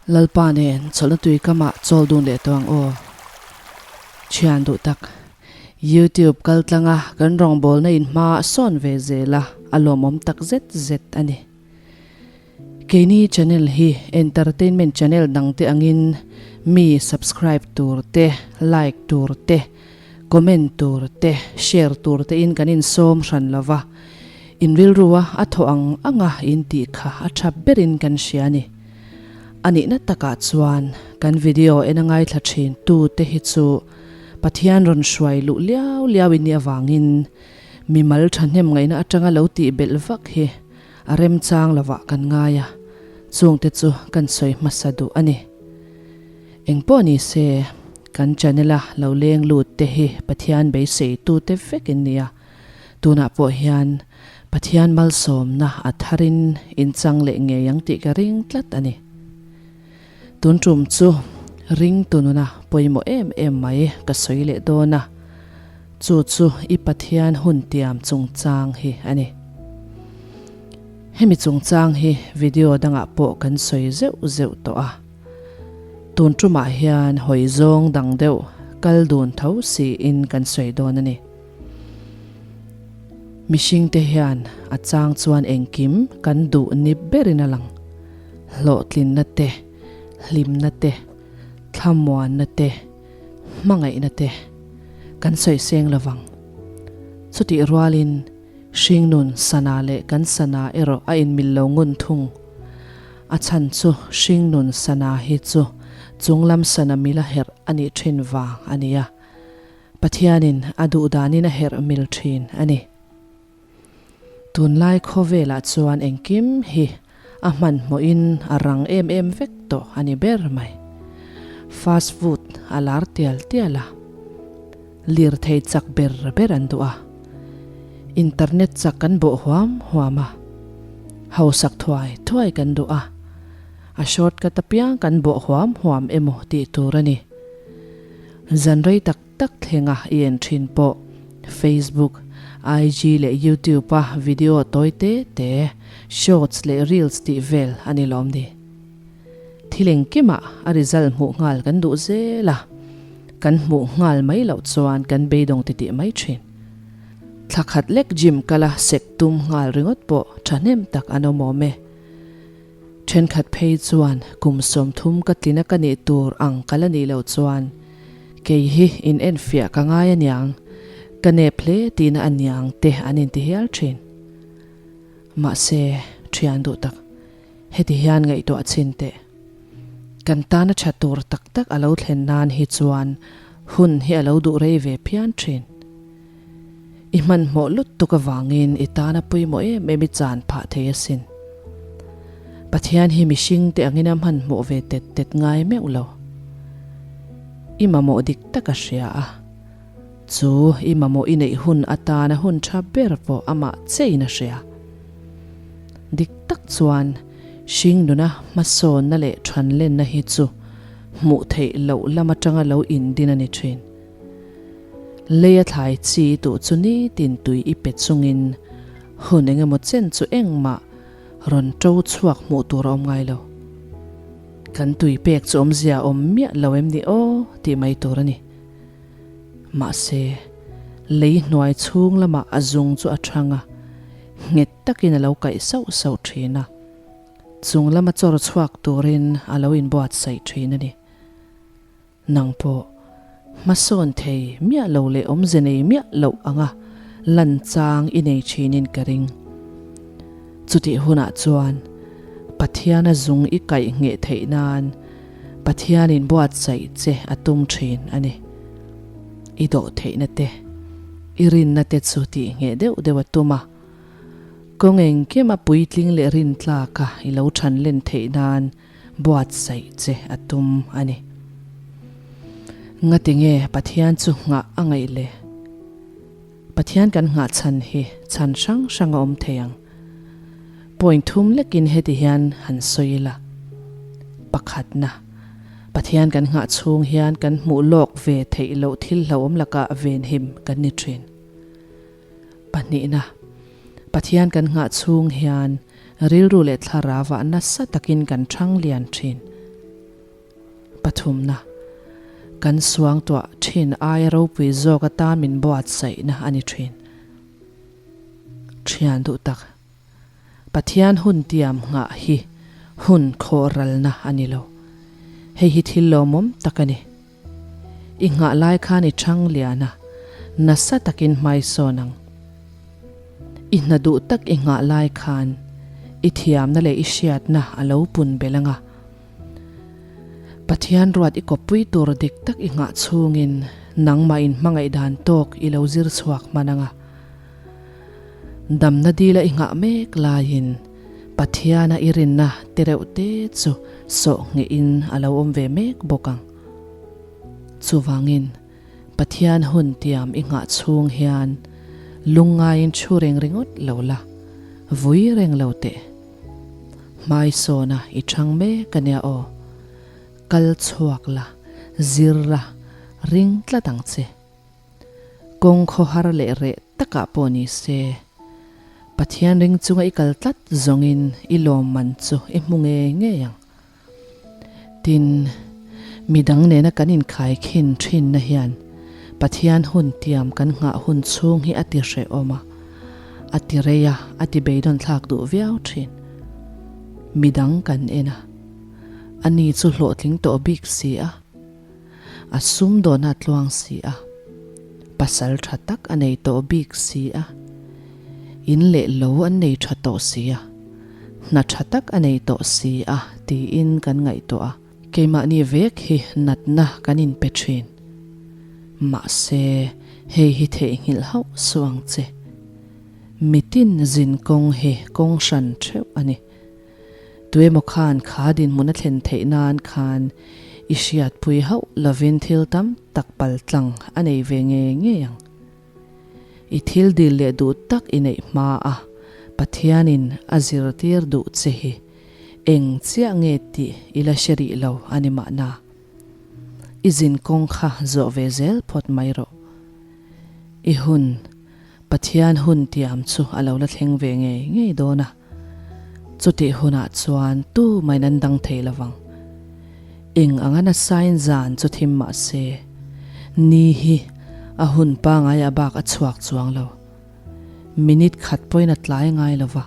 Lalpa nen chawlhna tui kamah chawl dun leh tawh ang aw. Thian duh tak, YouTube kal tlanga kan rawngbawlna in hma a sawn ve zel a, a lawmawm tak zet zet a ni. Keini channel hi entertainment channel dangte angin mi subscribe tur te, like tur te, comment tur te, share tur te in kan insawm hran lo va, in rilrua a thawh ang anga in tih kha a tha berin kan hria a ni. A nihna takah chuan kan video en a ngaithla thin tu te hi chu Pathian rawn hruai luh liau liau in nih avangin mimal thahnem ngaihna atanga lo tih belh vak hi a remchang lovah kan ngai a, chungte chu kan sawi hmasa duh a ni. Engpawh ni se, kan channel a lo leng lut te hi Pathian beisei tu te vek in nia. Tunah pawh hian Pathian malsawmna a tharin in chang leh ngei ang tih ka ring tlat a ni. Tun tum chu ring tununa pawimawh em em mai ka sawi leh dawn a, chu chu i Pathian hun tiam chungchang hi a ni. Hemi chungchang hi video dangah pawh kan sawi zeuh zeuh tawh a. Tun tumah hian hawi zawng dang deuh kal dun tho siin kan sawi dawn a ni. Mihringte hian a chang chuan engkim kan duh ni berin a lang. Hlawhtlinna te, hlimna te, thlamuanna te, hmangaihna te kan sawi seng lo vang. Chutih rualin hringnun sana leh kan sana erawh a inmil lo ngun thung. A chhan chu hringnun sana hi chu chunglam sana mila herh a nih thin vang a nia. Pathianin a duh danin a herh mil thin a ni. Tunlai khawvelah chuan engkim hi a hmanhmawhin a rang em em vek tawh a ni ber mai. Fast food a lar tial tial a, lirthei chak ber ber an duh a, internet chak kan bawh huam huam a, hausak thuai thuai kan duh a, a shortcut apiang kan bawh huam huam emaw tih tur a ni. Zan rei tak tak thlenga i en thin pawh Facebook, IG leh YouTube a video tawi te te, shorts leh reels tih vel a ni lawm ni. Thil engkimah a result hmuh nghal kan duh zel a, kan hmuh nghal mai loh chuan kan beidawng titih mai thin. Thla khat lek gym kala sek tum nghal ringawt pawh thahnem tak an awm awm e. Thenkhat phei chuan kum 30 ka tlina ka nih tur ang ka la nih loh chuan kei hi in enfiah ka ngai aniang, ka nep hle tihna aniang te an inti hial thin. Mahse, thian duh tak, heti hian ngaihtuah chhin teh. Kan tana tha tur tak tak a lo thlen nan hi chuan hun hi a lo duh rei ve phian thin. I hmanhmawh lutuk avangin i tana pawimawh em em i chan phah thei asin. Pathian hi mihring te angin a hmanhmawh ve tet tet ngai meuh lo. I mamawh dik tak a hria a, chu i mamawh i neih hun atana hun tha ber pawh amah chein a hria. Dik tak chuan hring nuna hmasawnna leh thanlenna hi chu hmuh theih loh lam atanga lo indin a ni thin. Leia thlai chi tuh chu nitin tui i pe chungin hun eng emaw chen chu engmah rawn to chhuak hmuh tur a awm ngai lo. Kan tui pek chu awmzia awm miah lo em ni aw tih mai tur a ni. Mahse, lei hnuai chhung lamah a zung chu a thang a, nghet takin a lo kaih sauh sauh thin a, chung lama chawr chhuak turin a lo inbuatsaih thin a ni. Nang pawh hmasawn thei miah lo leh awmze nei miah loh anga lan chang i nei thinin ka ring. Chutih hunah chuan Pathiana zung i kaih ngheh theih nan Pathianin buatsaih che a tum thin a ni. I dawh theihna te, i rinna te chu tih ngheh deuh deuh a tum a. Kawng engkima puitling leh rintlaka i lo than len theih nan buatsaih che a tum a ni. Ngati nge Pathian chu nghah a ngaih le? Pathian kan nghah chhan hi chhan hrang hrang a awm thei ang. Point thum lekin heti hian han sawi ila. Pakhatna, Pathian kan nghah chhung hian kan hmuh lawk ve theih loh thil hlauhawm lakah venhim kan ni thin. Pahnihna, Pathian kan nghah chhung hian rilru leh thlarauah nasa takin kan thang lian thin. Pathumna, kan suangtuah thin aia ropui zawk atan min buatsaihna a ni thin. Thian duh tak, Pathian hun tiam nghah hi hun khawhralna a ni lo. Hei hi thil lawmawm tak a ni. I nghah lai khan i chhang lian a, nasa takin hmaisawn ang. I hna duh tak i nghah lai khan i thiamna leh i hriatna a lo pun belh ang a. Pathian ruat i kawppui tur dik tak i nghah chhungin nangmah in hmangaih dan tawk i lo zir chhuak hman ang a. Damna dila i nghah mek laiin Pathiana i rinna ti reuh te chu sawh ngeihin a lo awm ve mek bawk ang. Chuvangin, Pathian hun tiam i nghah chhung hian lungngaiin thu reng ringawt lo la, vui reng lo teh. Hmaisawna i chhang mek a nia aw. Kal chhuak la, zir la, ring tlat ang che. Kawng khawhar leh reh takah pawh ni se, Pathian ring chunga i kal tlat zawngin i lawmman chu i hmu ngei ngei ang. Tin, midang nena kan inkhaikhin thinna hian Pathian hun tiam kan nghah hun chhung hi a ti hrehawm a, a ti rei a, a ti beidawn thlak duh viau thin. Midang kan en a, ani chu hlawhtling tawh bik si a. A sumdawn a tluang si a, pasal tha tak a nei tawh bik si a, in leh lo an nei tha tawh si a, hna tha tak a nei tawh si a tiin kan ngaihtuah a. Keimahni vek hi natna kan inpe thin. Mahse, hei hi theihnghilh hauh suh ang che. Mitin zin kawng hi kawng hran theuh a ni. Tuemaw khan kha dinhmun a thlen theih nan khan i hriatpui hauh lovin thil tam tak pal tlang a nei ve ngei ngei ang. I thil dil leh duh tak i neih hma a Pathianin a zirtir duh che hi eng chiah nge tih i la hre rih lo a ni mahna. I zin kawng kha zawh ve zel phawt mai rawh. I hun Pathian hun tiam chu a lo la thleng ve ngei ngei dawn a, chutih hunah chuan tu main an dang thei lo vang. Eng anga nasain zan chu thim mah se, ni hi a hun pangai a bak a chhuak chuang lo. Minute khat pawhin a tlai ngai lo va,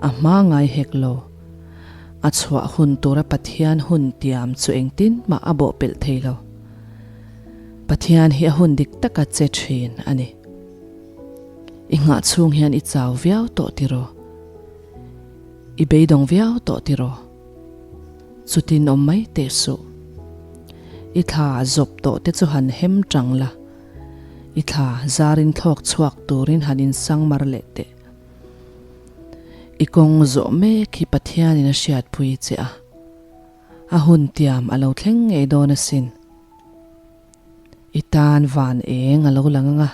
a hma ngai hek lo. A chhuah hun tura Pathian hun tiam chu engtin mah a bawhpelh thei lo. Pathian hi a hun dik taka che thin a ni. I nghah chhung hian i chau viau tawh tiraw? I beidawng viau tawh tiraw? Chutin awm mai teh suh. I thla zawp tawh te chu han hem tang la, i thla zarin thlawk chhuak turin han insang mar leh teh. I kawng zawh mek hi Pathianin a hriatpui che a, a hun tiam a lo thleng ngei dawn asin. I tan van eng a lo lang ang a,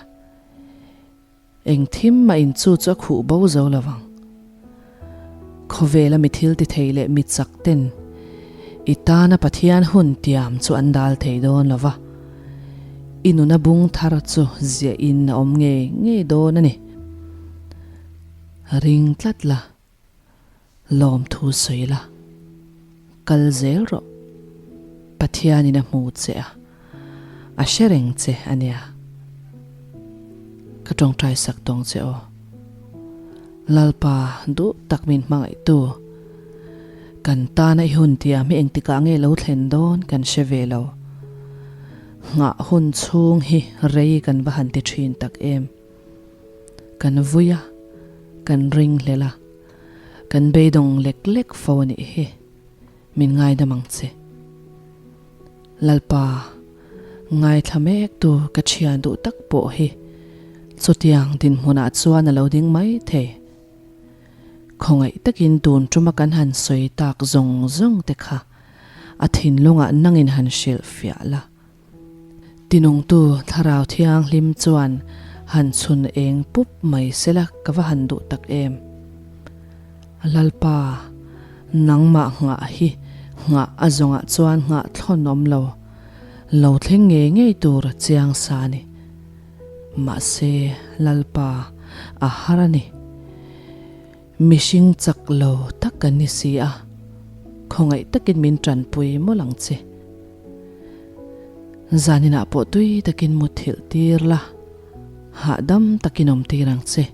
eng thim mah in chu chu a khuh bo zo lo vang. Khawvela mi thil ti thei leh mi chak ten i tana Pathian hun tiam chu an dal thei dawn lo va, i nuna bung thar chu ziah in a awm ngei ngei dawn a ni. Ring tlat la. Lawmthu sawi la, kal zel rawh. Pathianin a hmu che a, a hre reng che a nia. Ka tawngtai sak tawng che aw. Lalpa duh tak min hmangaihtu, kan tana i hun tiam hi engtikah nge lo thlen dawn kan hre ve lo. Nghah hun chhung hi rei kan va han ti thin tak em. Kan vui a, kan ringhlel a, kan beidawng lek lek fo a nih hi, min ngaidam ang che. Lalpa, ngaithla mek tu ka thian duh tak pawh hi chutiang dinhmunah chuan a lo ding mai thei. Khawngaih takin tun tuma kan han sawi tak zawng zawng te kha a thinlungah nangin han hrilh fiah la. Tinungtu Thlarau Thianghlim chuan han chhun eng pup mai sela ka va han duh tak em. Lalpa, nangmah nghah hi nghah a zawngah chuan nghah thlawn awm lo, lo thleng ngei ngei tur chiang sa a ni. Mahse, Lalpa, a har a ni. Mihring chak lo tak kan ni si a, khawngaih takin min tanpui mawlh ang che. Zaninah pawh tui takin mutthilh tir la, hahdam takin awm tir ang che.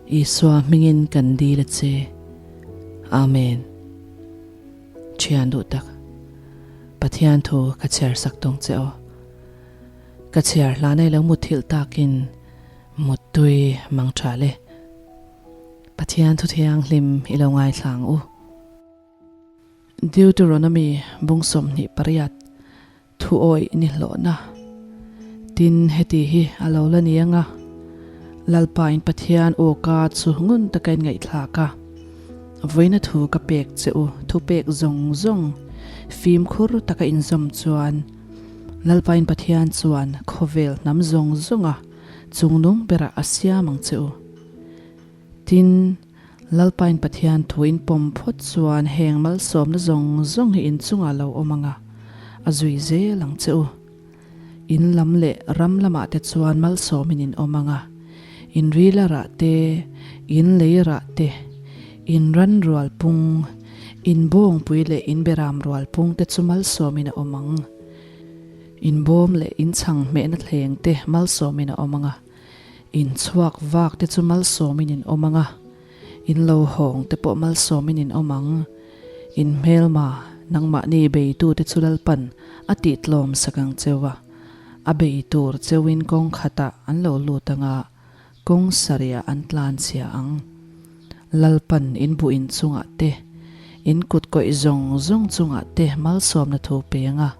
Isua hmingin kan dil a che. Amen. Thian duh tak, Pathian thu ka chhiar sak tawng che aw. Ka chhiar hlanai lo mutthilh takin muttui mang tha le. Pathian thu thianghlim i lo ngaithla ang u. Deuteronomy bung 28 thu awih ni hlawhna. Tin, heti hi a lo la ni ang a, Lalpa in Pathian aw ka chu ngun taka in ngaihthlak a, vawiina thu ka pek che u, thu pek zawng zawng fimkhur taka inzawm chuan Lalpa in Pathian chuan khawvel hnam zawng zawnga chungnung berah a siam ang che u. Tin, Lalpain Pathian thu in pawm phawt chuan heng malsawmna zawng zawng hi in chungah lo awm ang a, a zui zel ang che u. In lam leh ram lamah te chuan malsawmin in awm ang a, in rila rah te, in lei rah te, in ran rual pung, in bawngpui leh in beram rual pung te chu malsawmin a awm ang. In bawm leh in chhang hmehna thleng te malsawmin a awm ang a. In chhuak vak te chu malsawmin in awm ang a, in lo hawng te pawh malsawmin in awm ang. In hmelma, nangmahni beitu te chu Lalpan a tihtlawm sak ang cheu a, a bei tur cheuin kawng khatah an lo lut ang a, kawng sarihah an tlan chhia ang. Lalpan in buh in chungah te, in kut kawih zawng zawng chungah te malsawmna thu peng a,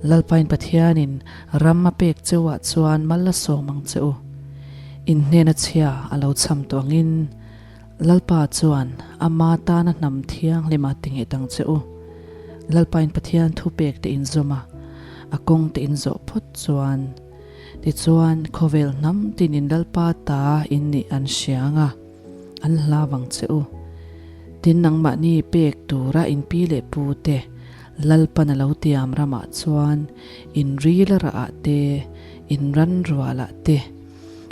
Lalpain Pathianin ram a pek cheu ah chuan mal a sawm ang che u. In hnena chhia a lo cham tawh angin Lalpa chuan ama tana hnam thianghlim a ti nghet ang che u. Lalpain Pathian thu pek te in zawm a, a kawng te in zawh phawt chuan tichuan khawvel hnam tinin Lalpa ta in nih an hria ang a. An hla vang che u. Tin nangmahni pek tura in pi leh pu te Lalpan a lo tiam ramah chuan in ril a rah ah te, in ran rual ah te,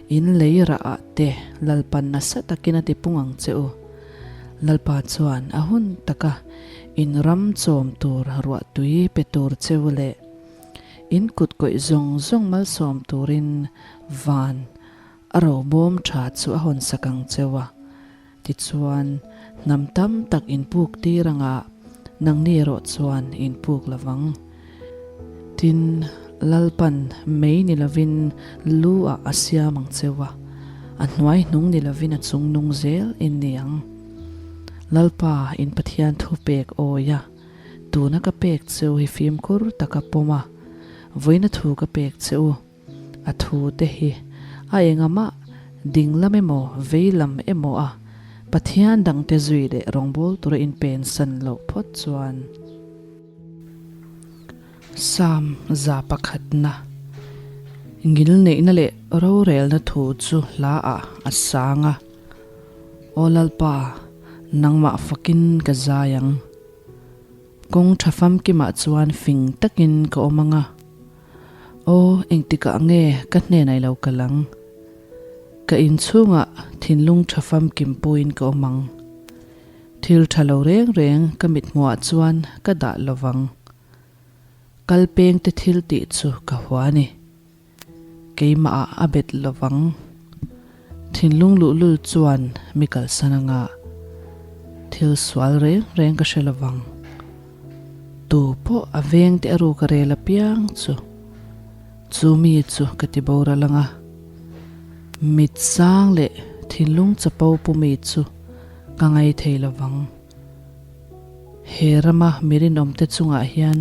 in lei rah ah te Lalpan nasa takin a ti pung ang che u. Lalpa chuan a hun taka in ram chawm tur ruahtui pe tur che u leh in kut kawih zawng zawng malsawm turin van A robawm tha chu a hawn sak ang cheu a, tichuan hnam tam tak inpuk tir anga nangni erawh chuan inpuk lo vang. Tin, Lalpan mei ni lovin lu ah a siam ang cheu a, a hnuai hnung ni lovin a chung nung zel in ni ang. Lalpa in Pathian thupek awi a, tuna ka pek cheu hi fimkhur taka pawm a, vawiina thu ka pek che u. A thu te hi a engamah ding lam emaw vei lam emaw a Pathian dangte zui leh rawngbâwl tura inpensan loh phawt chuan Psalm 100 na ngilneihna leh rorelna thu chu hla ah a sang a, Aw Lalpa, nangmah fakin ka zai ang. Kawng tha famkimah chuan fing takin ka awm ang a. Aw, engtikah nge ka hnenah i lo kal ang? Ka inchhungah thinlung tha famkim puiin ka awm ang. Thil tha lo reng reng ka mithmuhah chuan ka dah lo vang. Kal pengte thil tih chu ka hua a ni. Keimahah a bet lo vang. Thinlung luhlul chuan mi kalsan anga thil sual reng reng ka hre lo vang. Tu pawh a veng te a ruk a rel apiang chu chu mi chu ka ti boral anga mit sang leh thinlung chapo pu mi chu ka ngai thei lo vang. He rama mi rinawmte chungah hian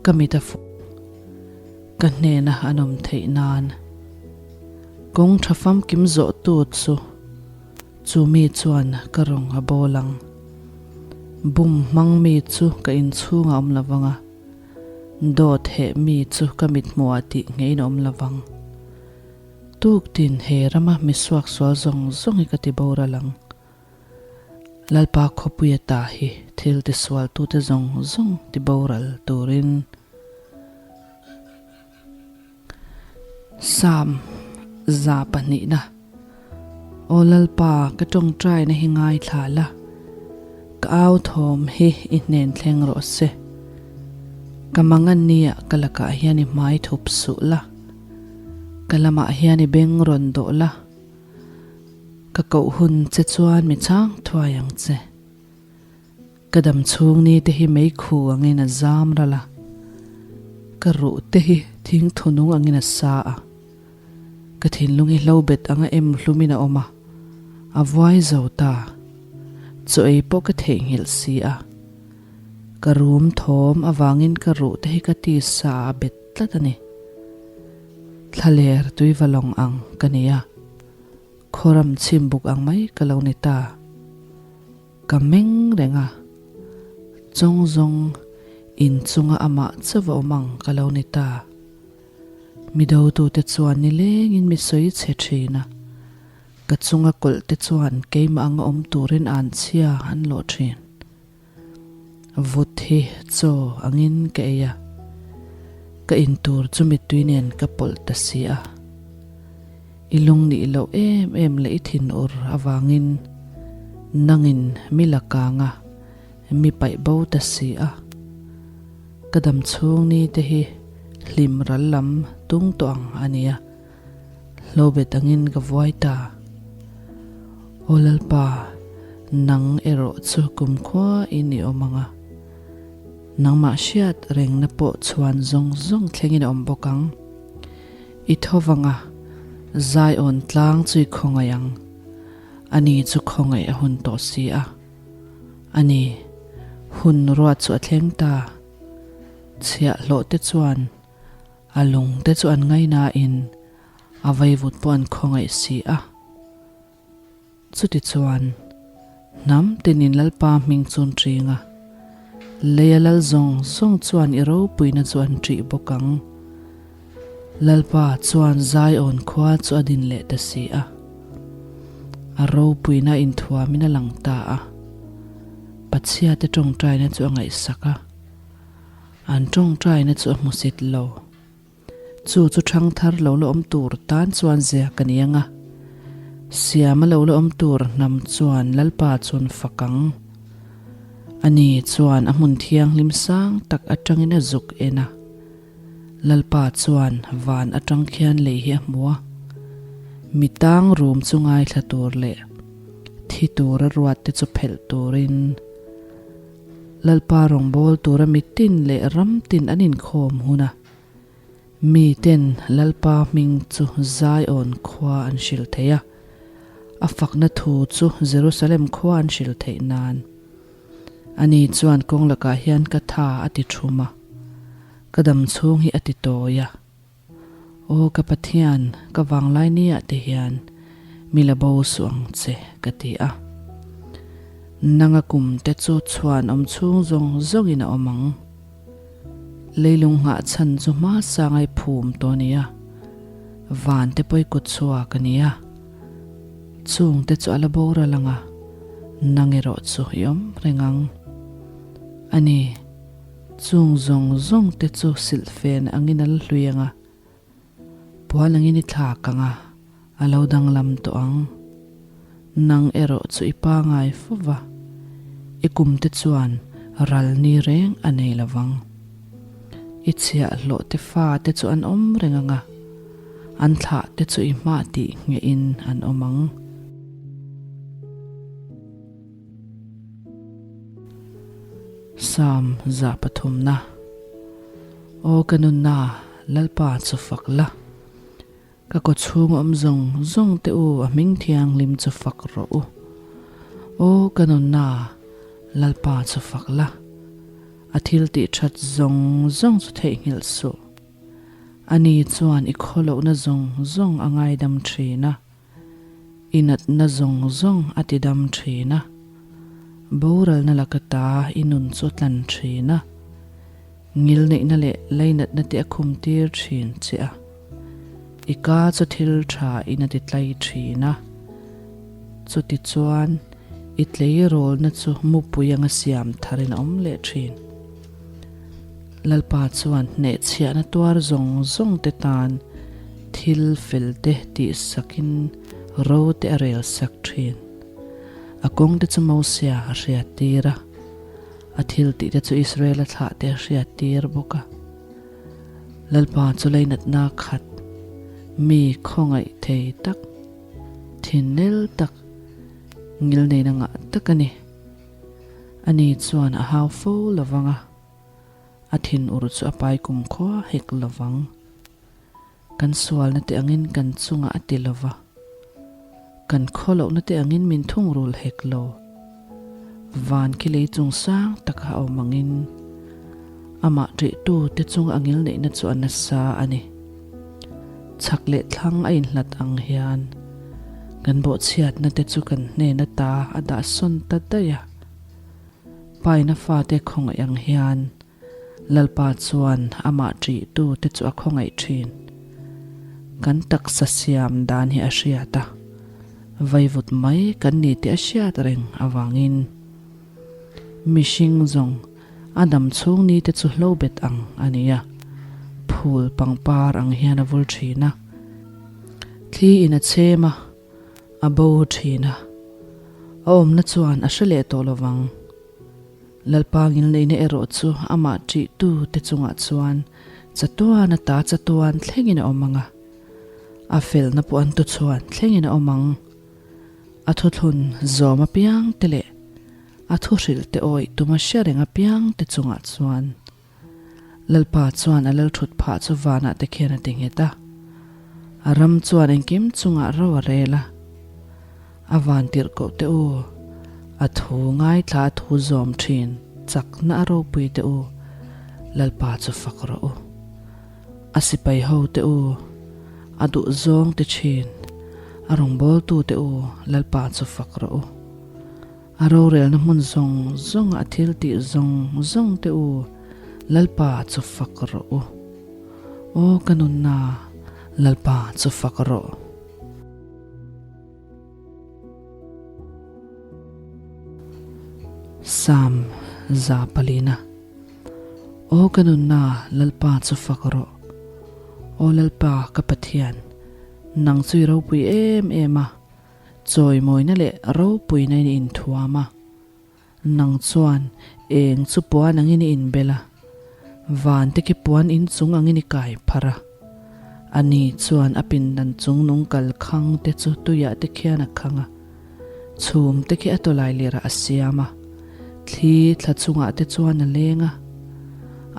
ka mit a fuh. Ka hnena an awm theih nan kawng tha famkim zawh tu chu chu mi chuan ka rawng a bawl ang. Bum hmang mi chu ka inchhung a awm lo vang a, dawt heh mi chu ka mithmuhah tih ngeiin a awm lo vang. Tuktin he rama misuaksual zawng zawng hi ka ti boral ang. Lalpa khawpuia ta hi thil tisualtute zawng zawng ti boral turin Psalm 200 na, Aw Lalpa, ka tawngtaina hi ngaithla la, ka au thawm hi i hnen thleng rawh se. Ka mangan nia ka lakah hian i hmai thup suh la, ka lamah hian i beng rawn dawh la, ka koh hun che chuan mi chhang thuai ang che. Ka dam chhung ni te hi meikhu angin a zam ral a, ka ruh te hi thing thunung angin a sa a, ka thinlung hi hlo bet anga em hlumin a awm a, a vuai zo ta. Chaw ei pawh ka theihnghilh si a, ka rum thawm avangin ka ruh te hi ka tisa a bet tlat a ni. Thlaler tuiva lawng ang ka ni a, khawram chhimbuk ang mai ka lo ni ta. Ka meng reng a, chawng zawng in chunga amah chauh a awm ang ka lo ni ta. Mi dotute chuan nilengin mi sawi chhe thin a, ka chunga kawlh te chuan keimah anga awm turin an chhia an lawh thin. Vut hi chaw angin ka ei a, ka in tur chu mittui nen ka pawlh ta si a. I lung nih loh em em leh i thinur avangin nangin mi la kang a, mi paih bo ta si a. Ka dam chhung ni te hi hlim ral lam tung tawh ang a nia, hlobet angin ka vuai ta. Aw Lalpa, nang erawh chu kumkhua in i awm ang a, nangmah hriat rengna pawh chhuan zawng zawng thlengin a awm bawk ang. I tho vang a, Zion tlang chu i khawngaih ang. Ani chu khawngaih a hun tawh si a. Ani, hun ruat chu a thleng ta. Chhiahhlawh te chuan a lung te chu an ngaihnain a vaivut pawh an khawngaih si a. Chutichuan, hnam tinin Lalpa hming chu an ṭing a, leia lal zawng zawng chuan i ropuina chu an ṭih bawk ang. Lalpa chuan Zion khua chu a din leh ta si a, a ropuina inthuamin a lang ta a. Pathiate ṭawngṭaina chu a ngaihsak a, an ṭawngṭaina chu a hmusit lo. Chu chu ṭhang thar lo la awm tur tan chuan zia ka ni ang a, siama lo la awm tur hnam chuan Lalpa chuan fak ang. Ani chuan a hmun thianghlim sang tak aṭangin a zuk en a, Lalpa chuan van aṭang khian lei hi a hmu a, mi tang rum chu ngaithla tur leh thi tura ruat te chu phelh turin Lalpa rawngbâwl tura mitin leh ramtin an inkhâwm hun a, miten Lalpa hming chu Zion khua an hrilh thei a, a fakna thu chu Jerusalem khua an hrilh theih nân. Ani chuan kawng lakah hian ka tha a ti thum a, ka dam chhûng hi a ti tawi a. Aw ka Pathian, ka vanglai niah te hian mi la bo suh ang che, ka ti a. Nanga kum te chu chhuan awm chhung zawng zawngin a awm ang. Leilung nghah chhan chu hma sangai phum tawh a ni a, van te pawi kut chhuak a ni a. Chung te chu a la boral ang a, nang erawh chu i awm reng ang. A ni. Chung zawng zawng te chu silhfen angin a la hlui ang a, puan angin i thlak ang a, a lo danglam tawh ang. Nang erawh chu i pangai fo va, i kum te chuan ral ni reng a nei lo vang. I chhiahhlawh te fa te chu an awm reng ang a, an thlah te chu i hmah tih nghehin an awm ang. Psalm 103na Aw ka nunna, Lalpa chu fak la, Ka kawchhung awm zawng zawng te u a hming thianghlim chu fak rawh u. Aw ka nunna, Lalpa chu fak la, A thil tih that zawng zawng chu theihnghilh suh. Ani chuan i khawlohna zawng zawng a ngaidam thin a. I natna zawng zawng a ti dam thin a, boralna laka ta i nun chu a tlan thin a, ngilneihna leh leinatna te a khum tir thin che a, i ka chu thil tha in a ti tlai thin a, chutichuan i tleirawlna chu mupui anga siam tharin a awm leh thin. Lalpa chuan hnehchhiahna tuar zawng zawng te tan thil fel te tihsakin ro te a rel sak thin. A kawng te chu Mosia a hriat tir a. A thil tihte chu Israela thlahte a hriattir bawk a. Lalpa chu leinatna khat, mi khawngaih thei tak, thinnel tak, ngilneina ngah tak a ni. Ani chuan a hau fo lo vang a, a thinur chu a pai kumkhua hek lo vang. Kan sualna te angin kan chungah a ti lo va, kan khawlohna te angin min thungrul hek lo. Van khi lei chung sang taka a awm angin amah ṭihtu te chunga a ngilneihna chu a nasa a ni. Chhak leh thlang a inhlat ang hian kan bawhchhiatna te chu kan hnen ata a dah sawn ta daih a. Paina fate khawngaih ang hian Lalpa chuan amah ṭihtu te chu a khawngaih ṭhin. Kan taksa siam dan hi a hriat a, vaivut mai kan ni tih a hriat reng avangin mihring zawng a dam chhung ni te chu hlo bet ang a ni a, phul pangpar ang hian a vul ṭhin a, thli in a chhem a, a bo ṭhin a, a awmna chuan a hre leh tawh lovang. Lalpa ngilneihna erawh chu amah ṭihtu te chungah chuan chatuan ata chatuan thlengin a awm ang a, a felna pawh an tuchhuan thlengin a awm ang. A thuthlun zawm apiang te leh a thuhrilh te awih tuma hre reng apiang te chungah chuan Lalpa chuan a lalthut phah chu vanah te khian a ti nghet a. A ram chuan engkim chungah ro a rel a. A van tirhkoh te u, a thu ngaithla a thu zawm thin chakna a ropui te u, Lalpa chu fak rawh u. A sipai ho te u, a duh zawng ti thin, a rawngbawltu te u, Lalpa chu fak rawh u. A rorelna hmun zawng zawnga a thil tih zawng zawng te u, Lalpa chu fak rawh u. Aw ka nunna, Lalpa chu fak rawh. Psalm 400. Aw ka nunna, Lalpa chu fak rawh. Aw Lalpa ka Pathian, nang chu i ropui em em a. Chawimawina leh ropuina in inthuam a, nang chuan eng chu puan angin i inbel a, vante khi puan inchung angin i kai pharh a. Ani chuan a pindan chung nung kal khang te chu tuiah te khian a khang a, chhum te khi a tawlai lirah a siam a, thli thla chungah te chuan a leng a,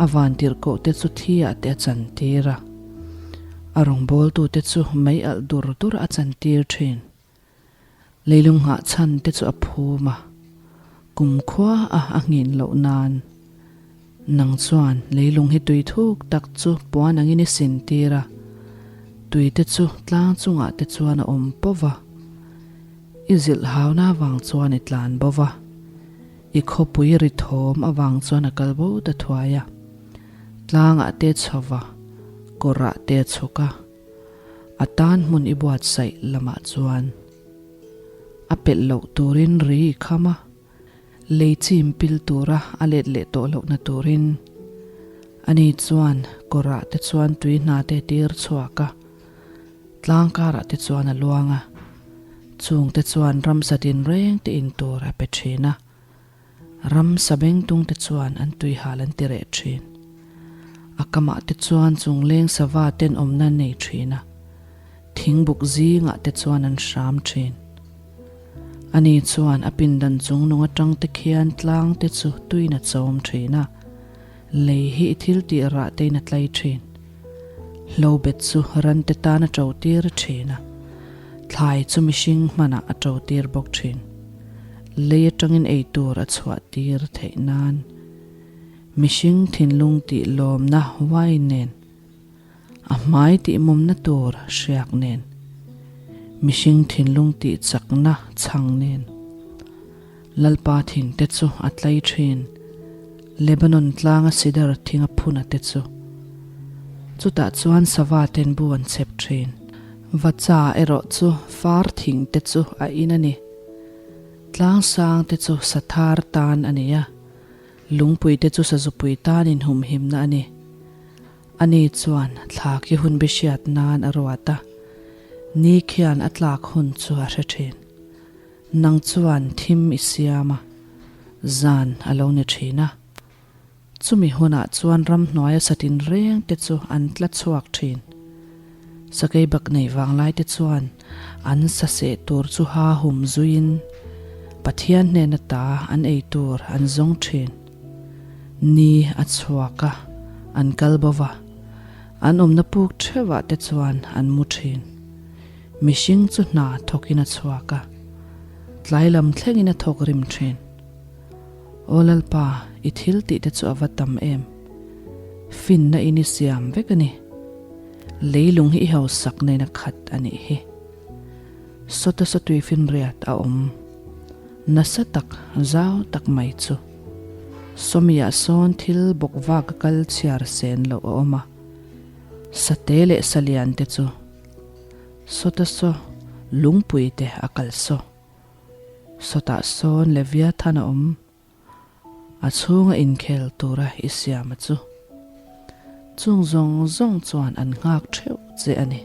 a vantirhkoh te chu thiah te a chantir a. A rawngbawltute chu mei alh dur dur a chantir thin. Leilung nghah chhan te chu a phum a, kumkhua a a nghin loh nan. Nang chuan leilung hi tui thuk tak chu puan angin i sin tir a, tui te chu tlang chungah te chuan a awm pawh va. I zilh hauna avang chuan i tlan bo va, i khawpui ri thawm avang chuan a kal bo ta thuai a. Tlangah te chho va, kawrah te chhuk a, a tan hmun i buatsaih lamah chuan a pelh loh turin ri i kham a, lei chim pil tura a let leh tawh lohna turin. Ani chuan kawrah te chuan tui hna te tir chhuak a, tlang karah te chuan a luang a, chung te chuan ramsa tinreng te in tur a pe thin a. Ram sabengtung te chuan an tuihal an ti reh thin. A kamah te chuan chungleng sava ten awmna an nei thin a, thingbuk zingah te chuan an hram thin. Ani chuan a pindan chung nung atang te khian tlang te chu tuin a chawm thin a, lei hi i thil tih rah tein a tlai thin. Hlobet chu ran te tan a to tir thin a, thlai chu mihring hmanah a to tir bawk thin. Lei atangin ei tur a chhuah tir theih nan mihring thinlung tih lawmna wine nen, a hmai tih mawmna tur hriak nen, mihring thinlung tih chakna chhang nen Lalpa thing te chu a tlai thin, Lebanon tlanga sidar thing a phun a te chu. Chutah chuan sava ten bu an chep thin. Vacha erawh chu far thing te chu a in a ni. Tlang sang te chu sathar tan a ni a, lungpui te chu sazupui tan inhumhimna a ni. Ani chuan thla khi hun bi hriat nan a ruat a, ni khian a tlak hun chu a hre thin. Nang chuan thim i siam a, Zan a lo ni thin a. Chumi hunah chuan ramhnuaia satin reng te chu an tla chhuak thin. Sakei bak nei vanglai te chuan an sa seh tur chu ha hum zuiin Pathian hnena ta an ei tur an zawng thin. Ni a chhuak a, an kal bo va, an awmna puk theuhah te chuan an mu thin. Mihring chu hna thawkin a chhuak a, tlai lam thlengin a thawk rim thin. Aw Lalpa, i thil tih te chu a va tam em? Finna in i siam vek a ni. Leilung hi i hausak nen a khat a nih hi. Sawta sawtui finriat a awm nasa tak, zau tak mai chu. Sawmiah sawn thil bawk vak a kal chhiar sen loh a awm a, sate leh salian te chu sawta saw lungpui te a kal saw. Sawtah sawn Leviathan a awm, a chhunga inkhel tura i siam a chu. Chung zawng zawng chuan an nghak theuh che a ni.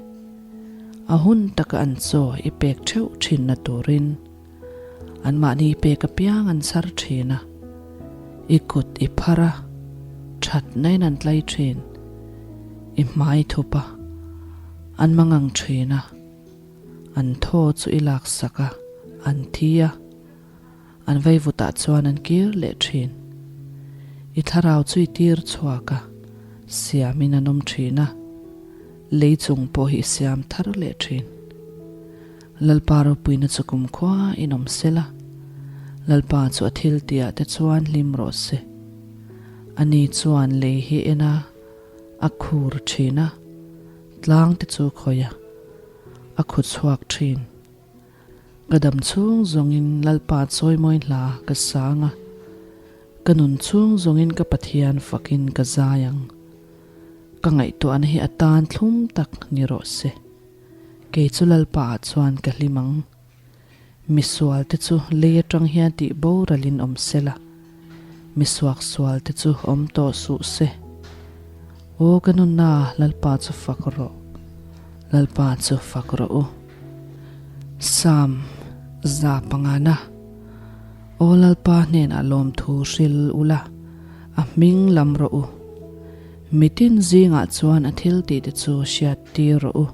A hun taka an chaw i pek theuh thinna turin anmahni pek apiang an chhar thin a, i kut i phar a, thatnain an tlai thin, i hmai thup a, an mangang thin a. An thaw chu i laksak a, an thi a, an vaivutah chuan an kir leh thin. I thlarau chu i tir chhuak a, siamin an awm thin a, lei chung pawh hi i siam thar leh thin. Lalpa ropuina chu kumkhua in awm sel a, Lalpa chu a thil tihah te chuan hlim rawh se. Ani chuan lei hi en a, a khur thin a, tlang te chu khawih a. a khu chhuak thin. Ka dam chhung zawngin Lalpa chawimawi hla ka sang a, ka nun chhung zawngin ka Pathian fakin ka zai ang. Ka ngaihtuahna hi a tan thlum tak ni rawh se. Kei chu Lalpa ah chuan ka hlim ang. Misual te chu lei atang hian tih boralin awm sela, misuaksual te chu awm tawh suh se. Aw ka nunna, Lalpa chu fak rawh, Lalpa chu fak rawh u. Psalm 500 Aw Lalpa hnenah lawmthu hril ula, a hming lam rawh u. Mitin zingah chuan a thil tih te chu hriat tir rawh u.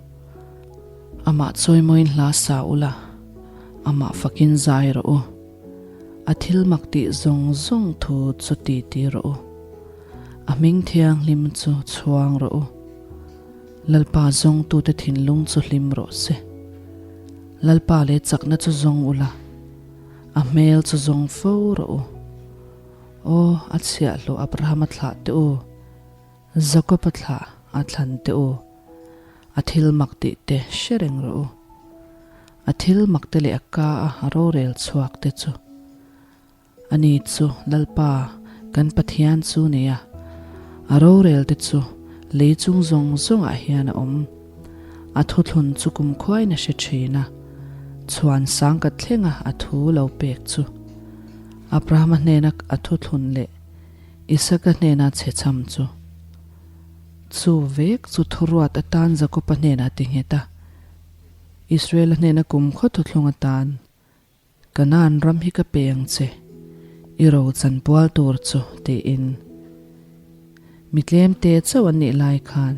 Amah chawimawiin hla sa ula, amah fakin zai rawh u. A thil mak tih zawng zawng thu chu ti ti rawh u. A hming thianghlim chu chhuang rawh u. Lalpa zawngtute thinlung chu hlim rawh se. Lalpa leh chakna chu zawng ula, a hmel chu zawng fo rawh u. Aw, a chhiahhlawh Abrahama thlah teh u. Jakob-a thlah a thlan teh u. A thil mak tih te hre reng rawh u. A thil mak te leh a ka a rorel chhuak te chu. Ani chu Lalpa kan Pathian chu nia, a rorel te chu lei chung zawng zawngah hian a awm. A thuthlun chu kumkhuain a hre thin a, chhuan sangkhat thlenga a thu lo pek chu. Abrahama hnena a thuthlun leh Isaka hnena chhechham chu. Chu vek chu thuruat atan Jakoba hnenah ti nghet a, Israela hnena kumkhaw thuthlung atan, Kanaan ram hi ka pe ang che, i ro chanpual tur chu, tiin. Mi tlemte chauh an nih lai khan,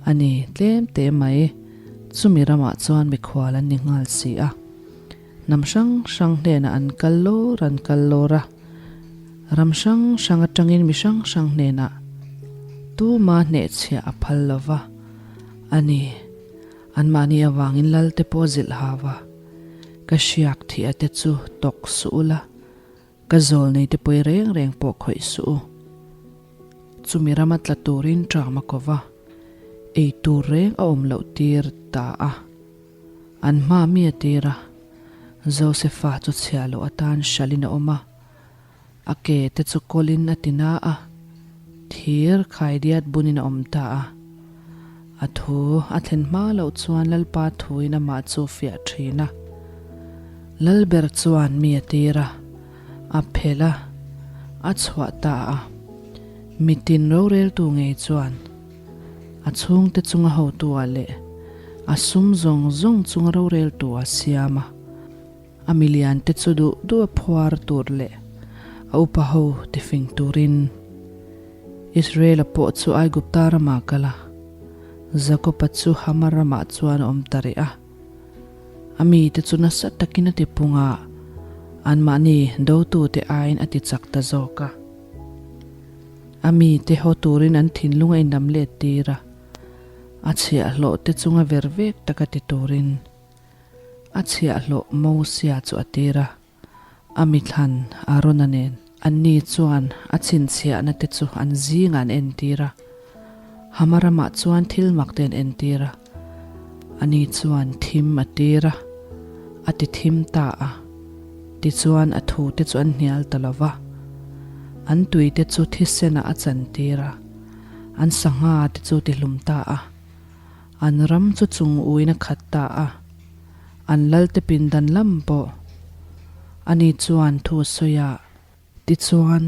a ni, tlemte mai, chumi ramah chuan mikhual an ni nghal si a. Hnam hrang hrang hnenah an kal lawr an kal lawr a, ram hrang hrang atangin mi hrang hrang hnenah tuma hnehchhiah a phal lo va, a ni, anmahni avangin Lalte pawh zilh hau a, ka hriak thih a te chu tawk suh ula, ka zawl nei te pawi reng reng pawh khawih suh u. Chumi rama tla turin ṭam a ko va, ei tur reng a awm loh tir ta a. An hma mi a tir a, Josefa chu chhiah loh atan hralhin a awm a, a ke te chu kawlin a ti na a, thir khaidiat bunin a awm ta a. A thu a thlen hma loh chuan Lalpa thuin amah chu fiah thin a. Lalber chuan mi a tir a, a phelh a, a chhuah ta a. Mitin roreltu ngei chuan. A chhungte chunga hotu-ah leh a sum zawng zawng chunga roreltu-ah siam a, a miliante chu duh duh a phuar tur leh A upa ho tifing turin Israela pawh chu Aigupta ramah a kal a, Jakoba chu Hama ramah chuan a awm ta rih a. A mite chu nasa takin a tipung a, anmahni dotute aiin a tichak ta zawk a. A mite haw turin an thinlung a inlam let tir a, a chhiahhlawh te chunga ver vek taka ti turin a chhiahhlawh Mosia chu a tir a. A mithlan Arona nen anni chuan a chhinchhiahna te chu an zingah an entir a, Hama ramah chuan thil mak te an entir a, ani chuan thim a tir a, a ti thim ta a, tichuan a thu te chu an hnial ta lo va, an tui te chu thisenah a chantir a, an sangha te chu ti hlum ta a, an ram chu chung uin a khat ta a. An lalte pindan lam pawh ani chuan thu a sawi a. Tichuan,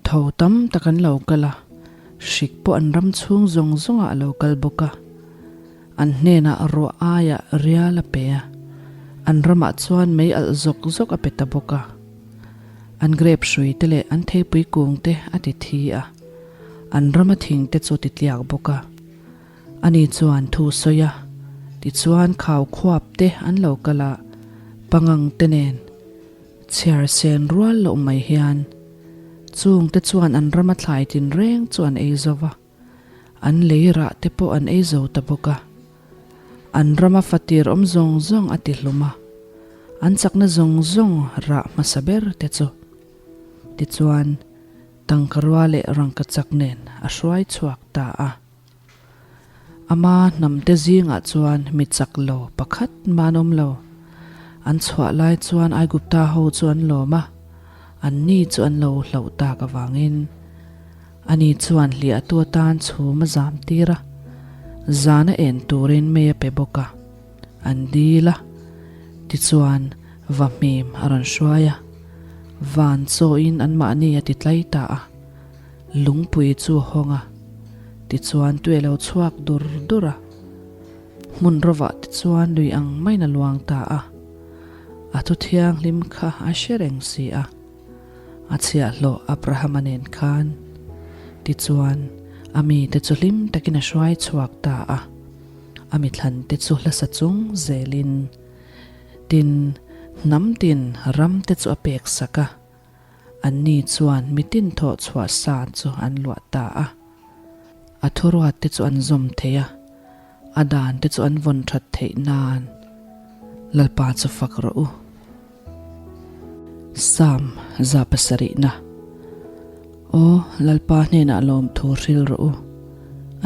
tho tam tak an lo kal a, hrik pawh an ram chhung zawng zawngah a lo kal bawk a. An hnenah ruah aiah rial a pe a, an ramah chuan mei alh zawk zawk a pe ta bawk a. An grape hrui te leh an theipui kung te a ti thi a, an rama thing te chu a ti tliak bawk a. Ani chuan thu sawi a, tichuan khau khuap te an lo kal a, pangang te nen chhiar sen rual loh mai hian chung te chuan an rama thlai tinreng chu an ei zo va, an lei rah te pawh an ei zo ta bawk a. An rama fatir awm zawng zawng a ti hlum a, an chakna zawng zawng rah hmasa ber te chu. Tichuan tangkarua leh rangkachak nen a hruai chhuak ta a. Ama hnamte zingah chuan mi chak lo pakhat mah an awm lo. An chhuah lai chuan Aigupta ho chu an lawm a, anni chu an lo hlauh tak avangin ani chuan hliahtu atan chhum a zam tir a, zana en turin mei a pe bawk a, an dil a, tichuan va hmim a rawn hruai a, van chawin anmahni a ti tlai ta a. Lungpui chu a hawng a, tichuan tui a lo chhuak dur dur a. Hmun rawvah tichuan lui ang maiin a luang ta a. A thu thianghlim kha a hre reng si a, a chhiahhlawh Abrahama nen khan. Tichuan, a mite chu hlim takin a hruai chhuak ta a, a mithlante chu hlasa chung zelin, tin, hnam tin ramte chu a peksak a. Anni chuan mitin thawh chhuah sa chu an luah ta a. A thuruat te chu an zawm thei a, a dan te chu an vawn that theih nan Lalpa chu fak rawh u. Psalm 107na Aw Lalpa hnenah lawmthu hril rawh u,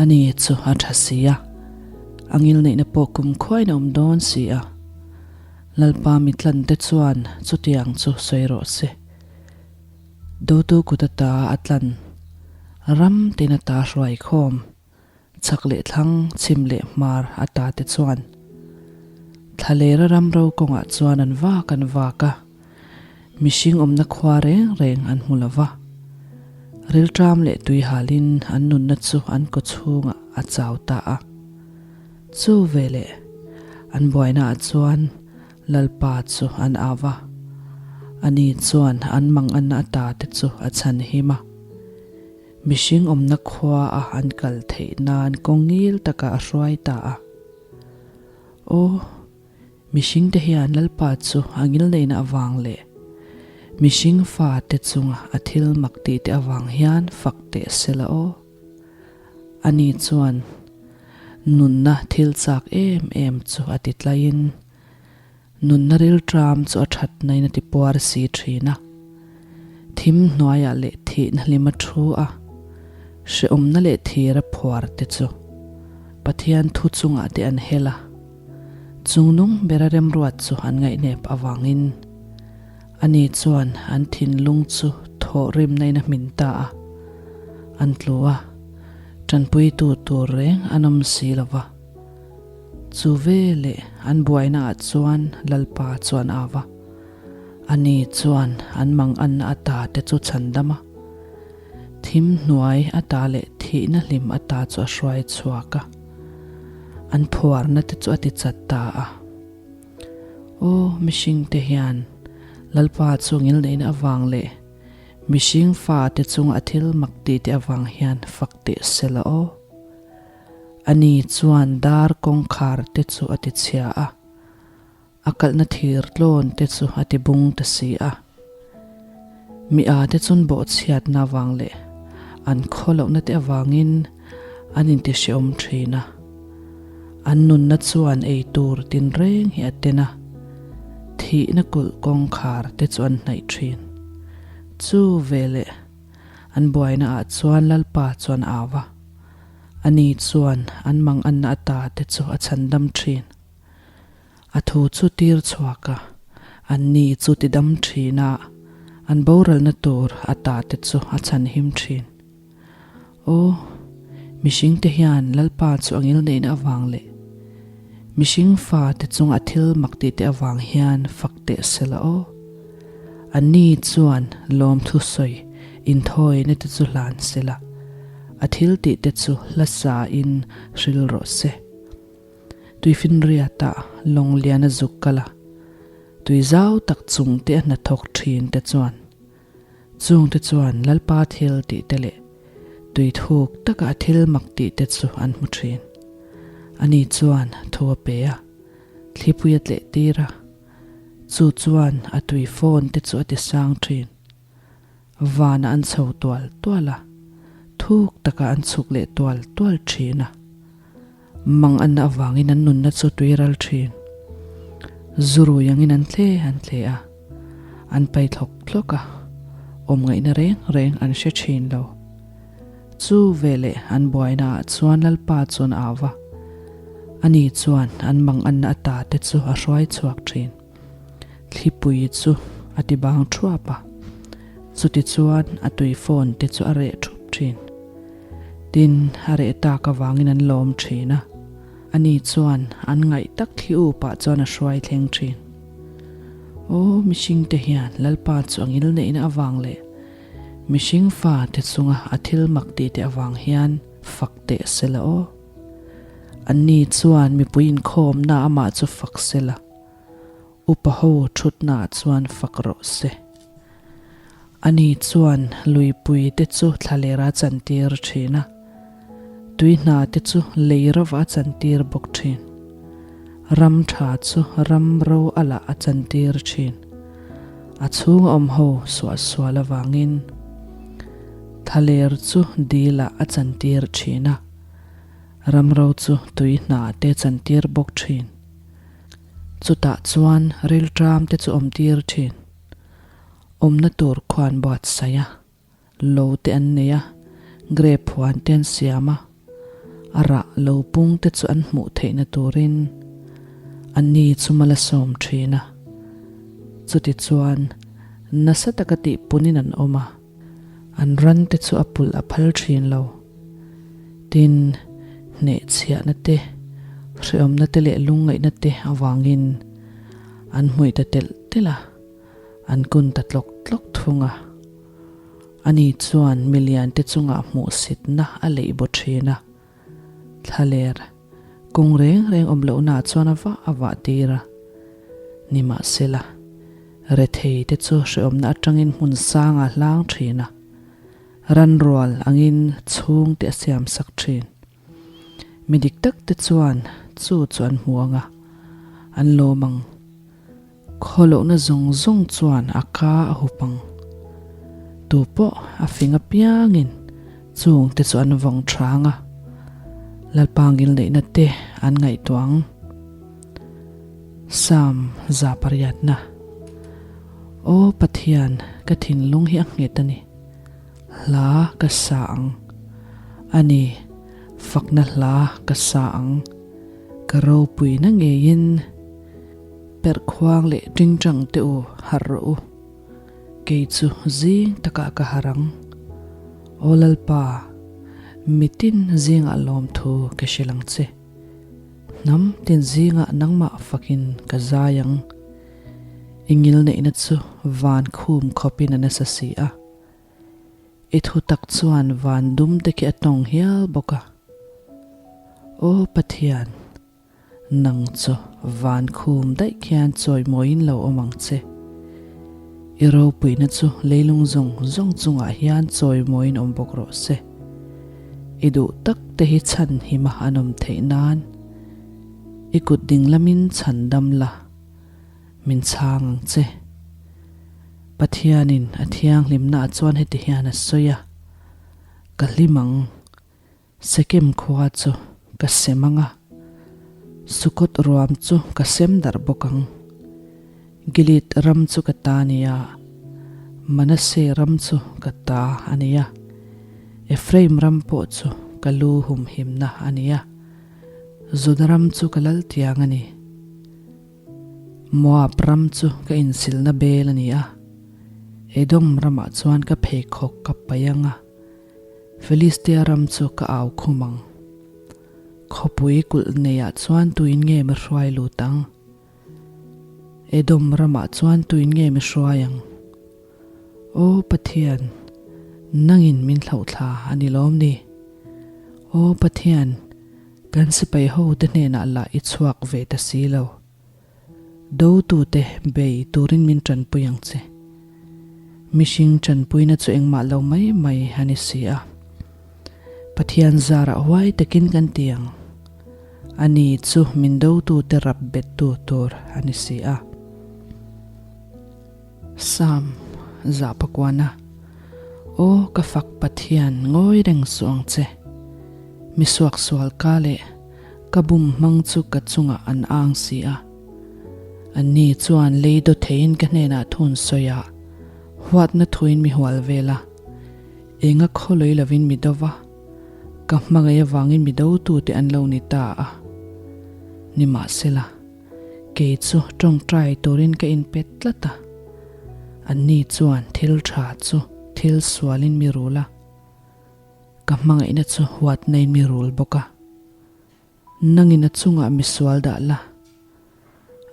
ani chu a tha si a, a ngilneihna pawh kumkhuain a awm dawn si a. Lalpa mitlante chuan chutiang chu sawi rawh se. Dotu kut ata a tlan, ram tin ata hruai khawm, chhak leh thlang, chhim leh hmar ata te chuan Thlalera ram ro kawngah chuan an vak an vak a, mihring awmna khua reng reng an hmu lo va. Rilṭam leh tuihalin an nunna chu an kawchhungah a chau ta a. Chu veleh an buainaah chuan Lalpa chu an au va, ani chuan an manganna ata te chu a chhan him a. Mihring awmna khua a an kal theih nan kawng ngil takah a hruai ta a. Aw, mihring te hian Lalpa chu a ngilneihna avang leh mihring fate chunga a thil mak tih te avang hian fak teh se la aw. Ani chuan nunna thil chak em em chu a ti tlaiin, nunna rilṭam chu a ṭhatnain a ti puar si ṭhin a. Thim hnuaiah leh thihna hlim a thu a, hrehawmna leh thir a phuar te chu Pathian thu chungah te an hel a. Chungnung bera remruat chu an ngaihnep avangin Ani chuan an thinlung chu thawhrimnain a hmin ta a, an tlu a, tanpuitu tur reng an awm si lo va. Chu veleh an buainaah chuan Lalpa chuan a va, ani chuan an manganna ata te chu chhandam a, thim hnuai ata leh thihna hlim ata chu a hruai chhuak a, an phuarna te chu a ti chat ta a. Aw, mihringte hian Lalpa chu ngilneihna avang leh Mihring fate chunga a thil mak tih te avang hian fak teh se la aw. Ani chuan dar kawngkhar te chu a ti chhia a, a kalhna thir tlawn te chu a ti bung ta si a. Mi a te chun bawhchhiatna avang leh an khaw lohna te avangin an inti hrehawm thin a. An nunna chuan ei tur tinreng hi a ten a, thihna kulh kawngkhar te chu an hnaih thin. Chu veleh an buaina ah chuan Lalpa chuan a au va, ani chuan an manganna ata te chu a chhandam thin. A thu chu tir chhuak a, anni chu ti dam thin a, an boralna tur ata te chu a chhanhim thin. Aw, mihringte hian Lalpa chu a ngilneihna avang leh mihring fate chunga a thil mak tihte avang hian fak teh se la aw. Anni chuan lawmthu sawi inthawina te chu hlan se la, a thil tihte chu hla sain hril rawh se. Tuifinriata lawng lian a zuk kal a, tui zau tak chungte a hnathawk thin te chuan Chungte chuan Lalpa thil tih te leh tui thuk taka a thil mak tih te chu an hmu thin. Ani chuan thu a pe a, thlipui a tleh tir a, chu chuan a tui fawn te chu a ti sang thin. Vanah an chho tual tual a, thuk takah an chhuk leh tual tual thin a. Mang anna avangin an nunna chu tui ral thin. Zurui angin an tle an tle a, an pai thlawk thlawk a, awm ngaihna reng reng an hre thin lo. Chu veleh an buaina ah chuan Lalpa chuan a au va, ani chuan an mang anna ata te chu a hruai chhuak thin. Thlipui chu a ti bang thuap a, chutichuan a tui phone te chu a reh thup thin. Tin, a reh tak avangin an lawm thin a, ani chuan an ngaih tak thli upah chuan a hruai thleng thin. Aw, mihringte hian Lalpa chu a ngilneihna avang leh mihring fate chunga a thil mak tihte avang hian fak teh se la aw. Anni chuan mipui inkhawmna amah chu fak se la. Upa ho thutnaah chuan fak rawh se. Ani chuan luipui te chu thlaler a chantir thin a, tui hna te chu lei rovah a chantir bawk thin. Ram tha chu ram ro a lah a chantir thin. A chhunga awm ho suahsual avangin thlaler chu dilah a chantir thin a, ram ro chu tui hna te chantir bawk thin. Chutah chuan rilṭam te chu awm tir ṭhin. Awmna tur khuan buatsaih a, lo te an nei a, grape huan te an siam a, a rah lo pung te chu an hmuh theihna turin anni chu mal a sawm ṭhin a. Chutichuan nasa taka tihpunin an awm a, an ran te chu a pulh a phal ṭhin lo. Tin, hnehchhiahna te, hrehawmna te leh lungngaihna te avangin an hmuih ta telh telh a, an kun ta tlawk tlawk thung a. Ani chuan milian te chungah hmuhsitna a leih baw thin a, thlaler kawng reng reng awm lohnaah chuan a vah a vah tir a. Nimahsela, rethei te chu hrehawmna atangin hmun sangah a hlang thin a. Ranrual angin chhungte a siamsak thin. Mi dik tak te chuan chu chu an hmu ang a, an lawm ang. Khawlohna zawng zawng chuan a ka a hup ang. Tu pawh a fing apiangin chungte chu an vawng tha ang a, Lalpa ngilneihna te an ngaihtuah ang. Psalm 108. Aw Pathian, ka thinlung hi a nghet a ni. Hla ka sa ang. A ni, fakna hla ka sa ang. Ka ropuina ngeiin perhkhuang leh tingtang te u harh rawh u. Kei chu zing takah ka harh ang. Aw Lalpa, mitin zingah lawmthu ka hrilh ang che. Hnam tin zingah nangmah fakin ka zai ang. I ngilneihna chu van khum khawpin a nasa si a. I thu tak chuan van dum te khi a tawng hial bawk a. Aw Pathian, nang chu van khum daih khian chawimawiin lo awm ang che. I ropuina chu leilung zawng zawng chungah hian chawimawiin awm bawk rawh se. I duh tak te hi chhan hima an awm theih nan i kut ding lamin chhan dam la, min chhang ang che. Pathianin a thianghlimnaah chuan heti hian a sawi a, Ka hlim ang. Sekem khua chu ka sem ang a, Sukot ruam chu ka sem darh bawk ang. Gilead ram chu ka ta a ni a, Manasseh ram chu ka ta a ni a, Ephraim ram pawh chu ka lu humhimna a ni a, Juda ram chu ka lal tiang a ni. Moab ram chu ka insilna bel a ni a, Edom ramah chuan ka pheikhawk ka paih ang a, Filistia ram chu ka au khum ang. Khawpui kulh neiah chuan tuin nge mi hruai lut ang? Edom ramah chuan tuin nge mi hruai ang? Aw Pathian, nangin min hlauhthla a ni lawm ni? Aw Pathian, kan sipai hote hnenah lah i chhuak ve ta si lo. Dotute bei turin min tanpui ang che. Mihring tanpuina chu engmah lo mai mai a ni si a. Pathian zarah huai takin kan ti ang. Ani chu min dotute rap bettu tur a ni si a. Psalm Zahpakuana, Aw ka fak Pathian ngawi reng suh ang che. Mi suaksual ka leh ka bum hmang chu ka chungah an ang si a. Anni chuan lei daw theiin ka hnenah thun sawi a, huatna thuin mi hual vel a. Enga khawlui lovin mi do va, ka hmangaih avangin mi dotute an lo ni ta a. Nimahsela. Kei chu tawngtai turin ka inpet tlat a, anni chuan thil tha chu thil sualin mi rul a, ka hmangaihna chu huatnain mi rul bawk a. Nangin a chungah mi sual dah la,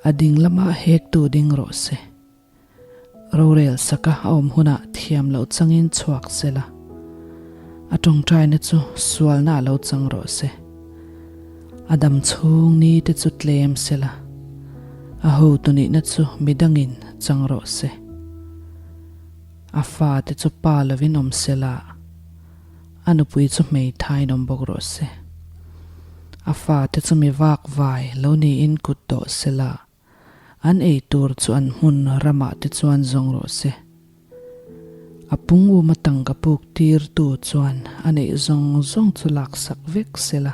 a ding lamah hektu ding rawh se. Rorel saka a awm hunah thiam loh changin chhuak se la, a tawngtaina chu sualna a lo chang rawh se. A dam chhung ni te chu tlem se la, a hotu nihna chu midangin chang rawh se. A fate chu pa lovin awm se la, a nupui chu hmeithaiin awm bawk rawh se. A fate chu mi vakvai lo niin kut dawh se la, An ei tur chu an hmun ramah te chuan zawng rawh se. A pung uma tangka puk tirtu chuan a neih zawng zawng chu laksak vek se la,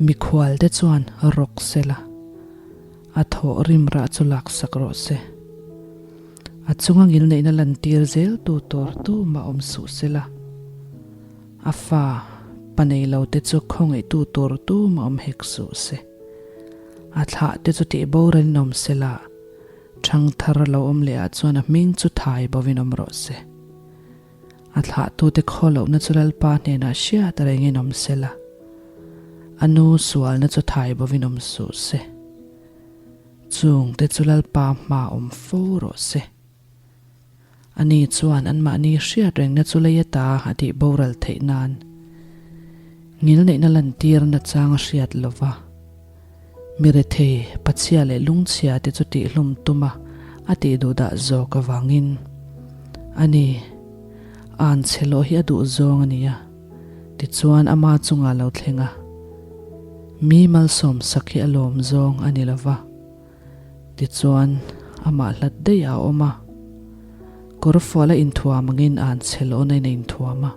mikhual te chuan rawk se la, a thawh rim rah chu laksak rawh se. A chunga ngilneihna lantir zel tu tur tumah awm suh se la, a fa pa nei lo te chu khawngaihtu tur tumah awm hek suh se. A thlah te chu tih boral in awm se la, ṭhang thar lo awm leh ah chuan a hming chu thai bovin awm rawh se. A thlah tute khaw lohna chu Lalpa hnenah hriat rengin awm se la, a nu sualna chu thai bovin awm suh se. Chung te chu Lalpa hma awm fo rawh se. Ani chuan anmahni hriat rengna chu lei ata a tih boral theih nan ngilneihna lantirna chang a hriat lo va. Mi rethei, pachhia leh lungchhia te chu tihhlum tuma a tih duhdah zawk avangin ani an chhe lawh hi a duh zawng a ni a, tichuan ama chungah lo thleng a. Mi malsawm sak hi a lawm zawng a ni lo va. Tichuan, amah hlat daih a awm a. Kawrfual a inthuam angin a han chhe lawh nain a inthuam a.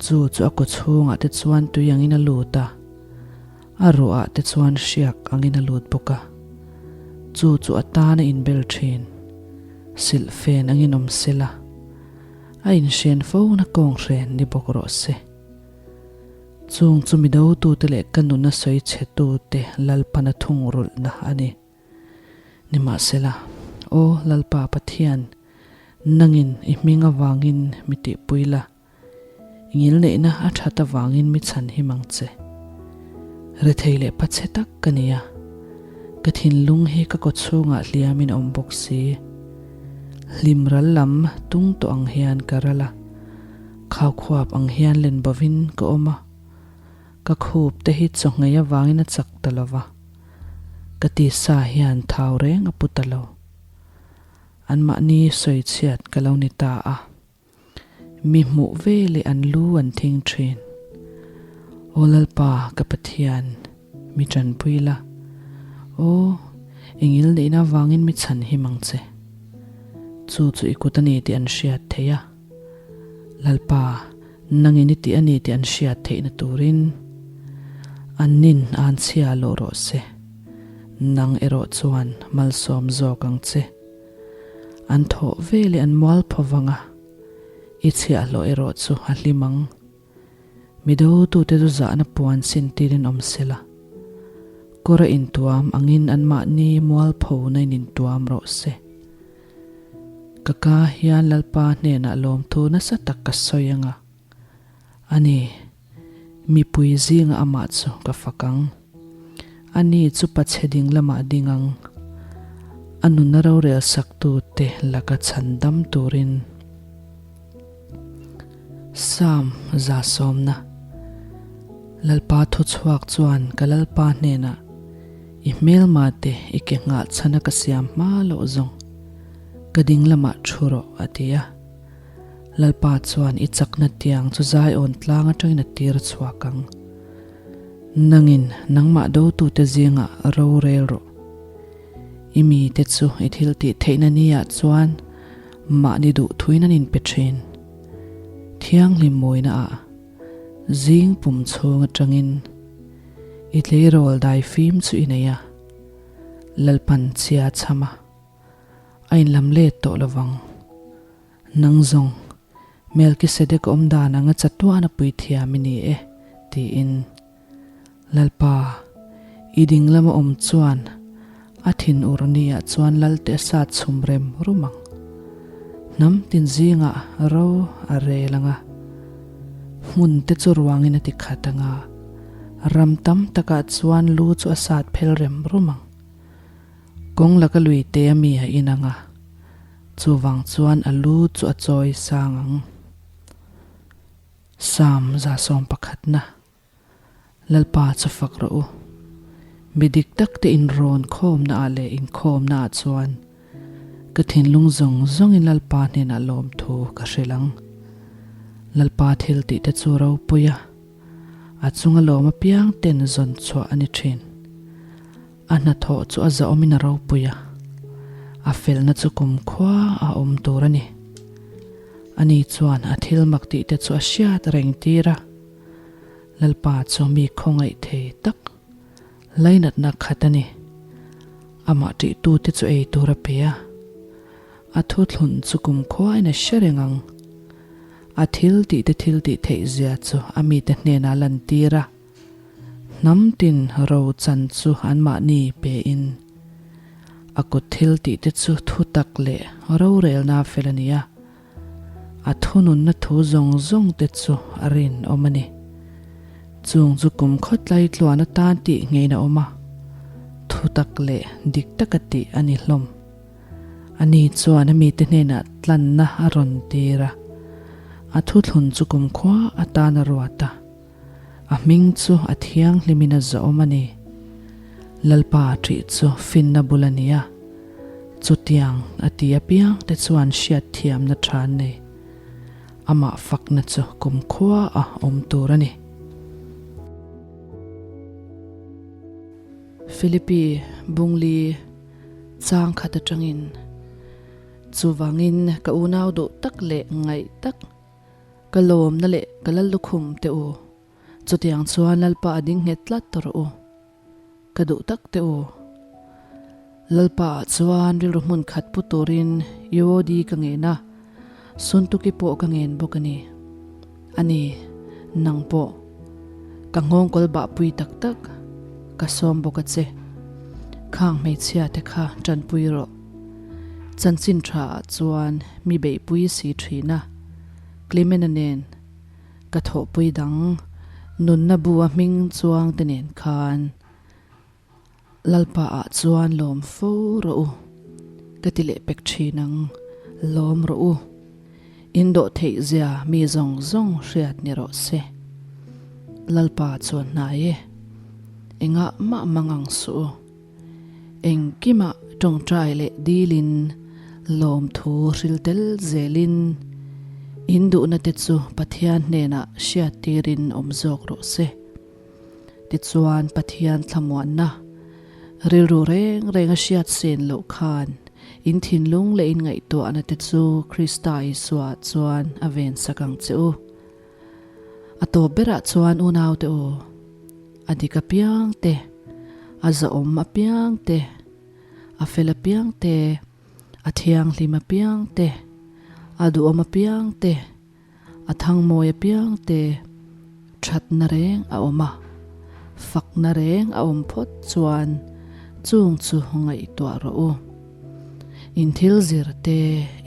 Chu chu a kaw chhungah te chuan tui angin a lut a, a ruahah te chuan hriak angin a lut bawk a. Chu chu a tan a inbel thin. Silhfen angin awm sela, a inhren fo na kawnghren ni bawk rawh se. Chung chu mi dotute leh ka nuna sawi chhetute Lalpana thungrulhna a ni. Nimahsela, Aw Lalpa Pathian, nangin i hming avangin mi tihpui la, i ngilneihna a that avangin mi chhan him ang che. Rethei leh pachhe tak ka ni a, ka thinlung hi ka kawchhungah hliamin a awm bawk si. Hlim ral lam tung tawh ang hian ka ral a. Khaukhuap ang hian len bovin ka awm a, ka khup te hi chawhngei avangin a chak ta lo va, ka tisa hian thau reng a pu ta lo. Anmahni sawichhiat ka lo ni ta a. Mi hmuh ve leh an lu an thing thin. Aw Lalpa ka Pathian, mi tanpui la. Aw, engil neihna avangin mi chhan him ang che. Chu chu i kut a ni tih an hriat theih a. Lalpa, nangin i tih a ni tih an hriat theihna turin an nin an chhia lawh rawh se. Nang erawh chuan malsawm zawk ang che. An thawh ve leh an mual phaw vang a, i chhiahhlawh erawh chu a hlim ang. Mi dotute chu zahna puan sin tirin awm sela, kawr a intuam angin anmahni mualpho na in intuam rawh se. Ka ka hian Lalpa hnenah lawmthu nasa tak ka sawi ang a, a ni, mipui zingah amah chu ka fak ang. Ani chu pachhe ding lamah ding ang, a nunna rorel saktute laka chhandam turin. Psalm 100 Lalpa thuchhuak chuan ka Lalpa hnenah, I hmelma te i ke nghah chhana ka siam hma loh zawng, ka ding lamah thu rawh, a ti a. Lalpa chuan i chakna tiang chu Zion tlang atangin a tir chhuak ang. Nangin nangmah dotute zingah rorel rawh. I mite chu i thil tih theihna niah chuan mahni duh thuin an inpe thin. Thianghlim mawina ah zing pum chhung atangin i tleirawl dai fim chu i nei a, Lalpan chhia chham a, a inlam let tawh lovang. Nang zawng, Melkisedek awm dan anga chatuan a puithiam i ni e, tiin. Lalpa, i ding lama awm chuan a thinur niah chuan Lalte a sat chhum rem rum ang. Hnam tin zingah ro a rel ang a, hmun te chu ruangin a ti khat ang a, ram tam takah chuan lu chu a sat phel rem rum ang. Kawng laka lui te a mi a in ang a, chuvang chuan a lu chu a chawi sang ang. Psalm 111. Lalpa chu fak rawh u. Mi dik tak te inrawn khawmna ah leh inkhawmna ah chuan ka thinlung zawng zawngin Lalpa hnenah lawmthu ka hrilh ang. Lalpa thil tih te chu ropui a, a chunga lawm apiang ten zawn chhuah a ni thin. A hnathawh chu a zahawmin a ropui a, a felna chu kumkhua a awm tur a ni. Ani chuan a thil mak tih te chu a hriat reng tir a. Lalpa chu mi khawngaih thei tak lainatna khat a ni. Amah ṭihtute chu ei tur a pe a, a thuthlun chu kumkhuain a hre reng ang. A thil tihte thil tih theih zia chu a mite hnenah a lantir a, hnam tin ro chan chu anmahni pein. A kut thil tihte chu thutak leh rorelna fel a ni a. A thununna thu zawng zawng te chu a rinawm a ni. Chung chu kum khawtlai tluan atan tih ngeiin a awm a, thutak leh dik taka tih a ni hlawm. Ani chuan a mite hnenah tlanna a rawn tir a, a thuthlun chu kumkhua atan a ruat a. A hming chu a thianghlimin a zawhawm a ni. Lalpa ṭih chu finna bul a ni a, chutiang a ti apiang te chuan hriatthiamna ṭha an nei. Amah fakna chu kumkhua a awm tur a ni. Philippi Bungli chang khat aṭangin, Chuvangin ka unau duh tak leh ngaih tak, Ka lawmna leh ka lal lukhum teh u, chutiang chuan Lalpa a ding nghet tlat rawh u. Ka duh tak teh u. Lalpa ah chuan rilru hmun khat pu turin UOD ka ngen a, Suntuki pawh ka ngen bawk a ni. A ni, nang pawh. Ka nghawngkawl bahpui tak tak, ka sawm bawk a che. Khang hmeichhia te kha tanpui rawh. Chanchin tha ah chuan mi beihpui si thin a, Clement-a nen ka thawhpui dang nunna bu a hming chuang te nen khan Lalpa ah chuan lawm fo rawh u, ka ti leh pek thin ang, lawm rawh u. In dawh theih zia mi zawng zawng hriat ni rawh se. Lalpa chuan hnai e, engah mah mang ang suh u. Engkimah tawngtai leh dilin Lawmthu hril tel zelin in duhna te chu Pathian hnenah hriattirin awm zawk rawh se. Tichuan Pathian thlamuanna rilru reng reng a hriat sen loh khan in thinlung leh in ngaihtuahna te chu Krista Isua chuan a ven sak ang che u. A tawp berah chuan unaute aw, a dik apiang te, a zahawm apiang te, a fel apiang te, a thianghlim apiang te, a duhawm apiang te, a thangmawi apiang te, thatna reng a awm a, fakna reng a awm phawt chuan chung chu ngaihtuah rawh u. In thil zir te,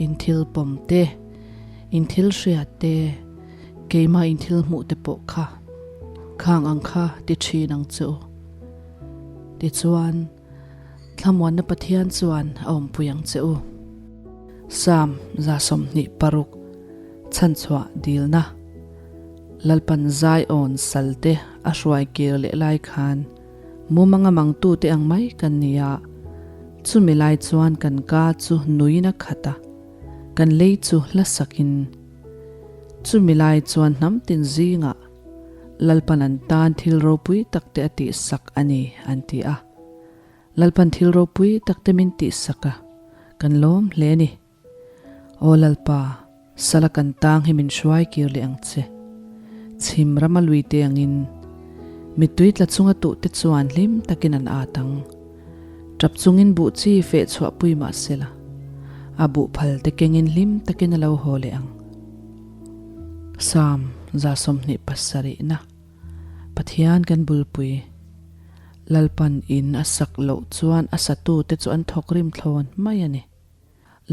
in thil pawm te, in thil hriat te, keimah in thil hmuh te pawh kha khang ang kha ti thin ang che u. Tichuan, Thlamuanna Pathian chuan a awmpui ang che u. Psalm 26, Chhanchhuah Dilna, Lalpan Zion salte a hruai kir leh lai khan mumanga mangtute ang mai kan ni a, chumi lai chuan kan ka chu nuin a khat a, kan lei chu hla sakin. Chumi lai chuan hnam tin zingah Lalpan an tan thil ropui takte a tihsak a ni, an ti a. Lalpan thil ropui takte min tihsak a, kan lawm hle a ni. Aw Lalpa, sala kan tang hi min hruai kir leh ang che. Chhim rama lui te angin, mittui tla chunga tuhte chuan hlim takin an at ang. Tap chungin buh chi feh chhuah pui mah sela, a buh phal te kengin hlim takin a lo haw leh ang. Psalm 27 na Pathian kan bulpui. Lalpan in a sak loh chuan a satute chu an thawk rim thlawn mai a ni.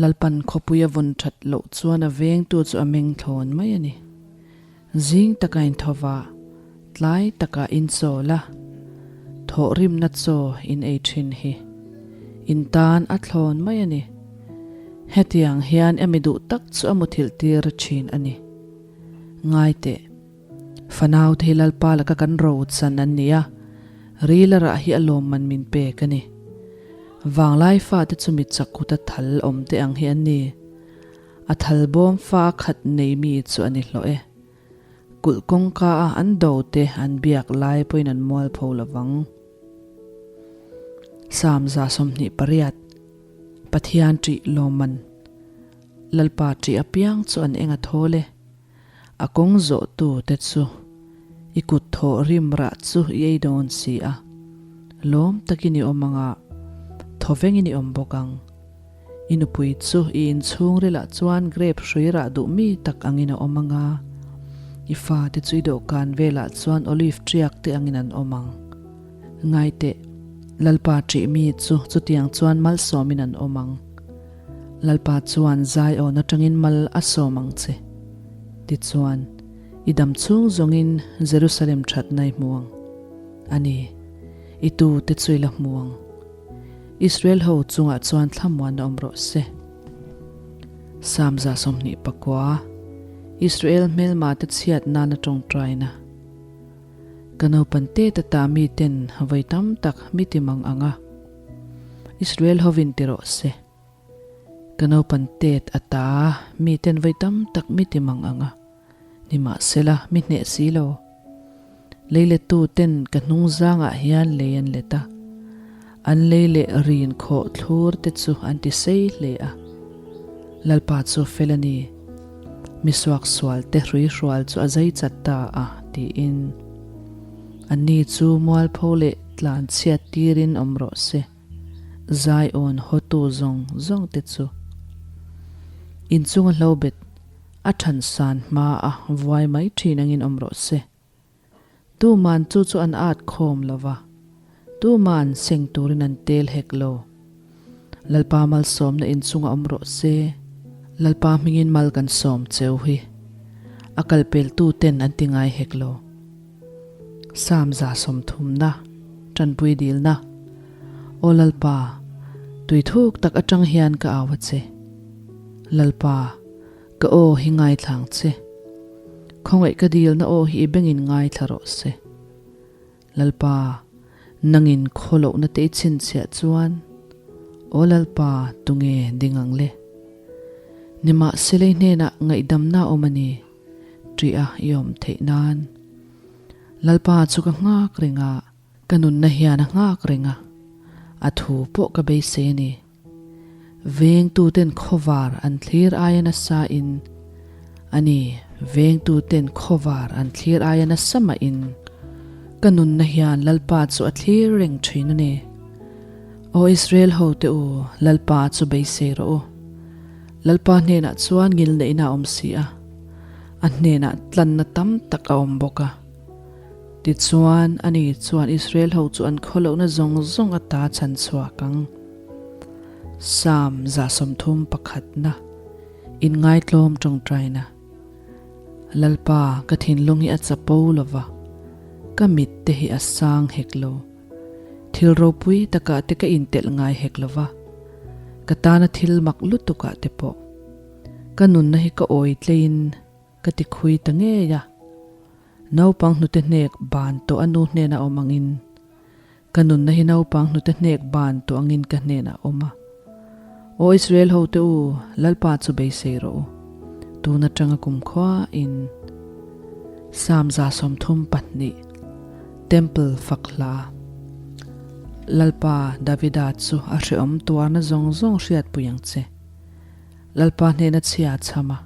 Lalpan khawpui a vawn that loh chuan a vengtu chu a meng thlawn mai a ni. Zing taka inthawva, tlai taka inchawl a, thawhrimna chaw in ei thin hi in tan a thlawn mai a ni. Hetiang hian emi duh tak chu a muthilh tir thin a ni. Ngai teh. Fanau te hi Lalpa laka kan ro chan an ni a, ril a rah hi a lawmman min pek a ni. Vanglai fate chu mi chak kuta thal awm te ang hi an ni. A thal bawm fa a khat nei mi chu a ni hlawh e. Kulh kawngka a an do te an biak lai pawhin an mualpho lovang. Psalm 28, Pathian ṭih lawmman, Lalpa ṭih apiang chu an eng a thawl e. A kawng zawh tu te chu i kut thawh rim rah chu i ei dawn si a, lawm takin i awm ang a, thawvengin i awm bawk ang. I nupui chu i inchhungrilah chuan grape hrui rah duh mi tak angin a awm ang a, i fate chu i dawhkan velah chuan olive ṭiak te angin an awm ang. Ngaiteh, Lalpa ṭih mi chu chutiang chuan malsawmin an awm ang. Lalpa chuan Zion atangin mal a sawm ang che. Tichuan, i dam chhung zawngin Jerusalem thatna i hmu ang. A ni, i tute chu i la hmu ang. Israel ho chungah chuan thlamuan a awm rawh se. Psalm 29, Israel hmelmate chhiat nana tawngtaina. Ka naupan tet ata miten vawi tam tak mi ti mang ang a. Israel hovin ti rawh se. Ka naupan tet ata miten vawi tam tak mi ti mang ang a, nimahsela mi hneh si lo. Leilettu ten ka hnung zangah hian lei an let a, an lei leh rin khawh thlur te chu an ti sei hle a. Lalpa chu fel a ni, mi suaksual te hruihrual chu a zai chat ta a, tiin. Anni chu mualpho leh tlan chhiat tirin awm rawh se, Zion hawtu zawng zawng te chu. Inchunga hlobet a than san hma a vuai mai thin angin awm rawh se. Tuman chu chu an at khawm lo va, tuman seng turin an tel hek lo. Lalpa malsawmna inchunga awm rawh se, Lalpa hmingin mal kan sawm cheu hi a kalpeltu ten an ti ngai hek lo. Psalm 130na, Tanpui dilna, Aw Lalpa, tui thuk tak atang hian ka au a che. Lalpa, ka aw hi ngaithla ang che. Khawngaih ka dilna aw hi i bengin ngaithla rawh se. Lalpa, nangin khawlohna te i chhinchhiah chuan, Aw Lalpa, tunge ding ang le? Nimahsela i hnenah ngaihdamna a awm a ni, ṭih a i awm theih nan. Lalpa chu ka nghak reng a, ka nunna hian a nghak reng a, a thu pawh ka beisei a ni. Vengtuten khawvar an thlir aia nasa in, a ni, vengtuten khawvar an thlir aia nasa mah in, ka nunna hian Lalpa chu a thlir reng thin a ni. Aw Israel hote u, Lalpa chu beisei rawh u. Lalpa hnenah chuan ngilneihna a awm si a, a hnenah tlanna tam tak a awm bawk a. Tichuan, ani chuan Israel ho chu an khawlohna zawng zawng ata chhan chhuak ang. Psalm 31 Inngaitlawm tawngtaina Lalpa, ka thinlung hi a chapo lo va, ka mit te hi a sang hek lo. Thil ropui takah te ka intelh ngai hek lo va, ka tana thil mak lutukah te pawh. Ka nunna hi ka awi tleiin ka ti khui ta ngei a. Naupang hnute hnek ban tawh a nu hnenah awm angin, ka nunna hi naupang hnute hnek ban tawh angin ka hnenah awm a. Aw Israel hote u, Lalpa chu beisei rawh u, tun atanga kumkhuain. Psalm 32, Temple fak hla. Lalpa Davida chu a hrehawm tuarna zawng zawng hriatpui ang che. Lalpa hnena chhia a chham a,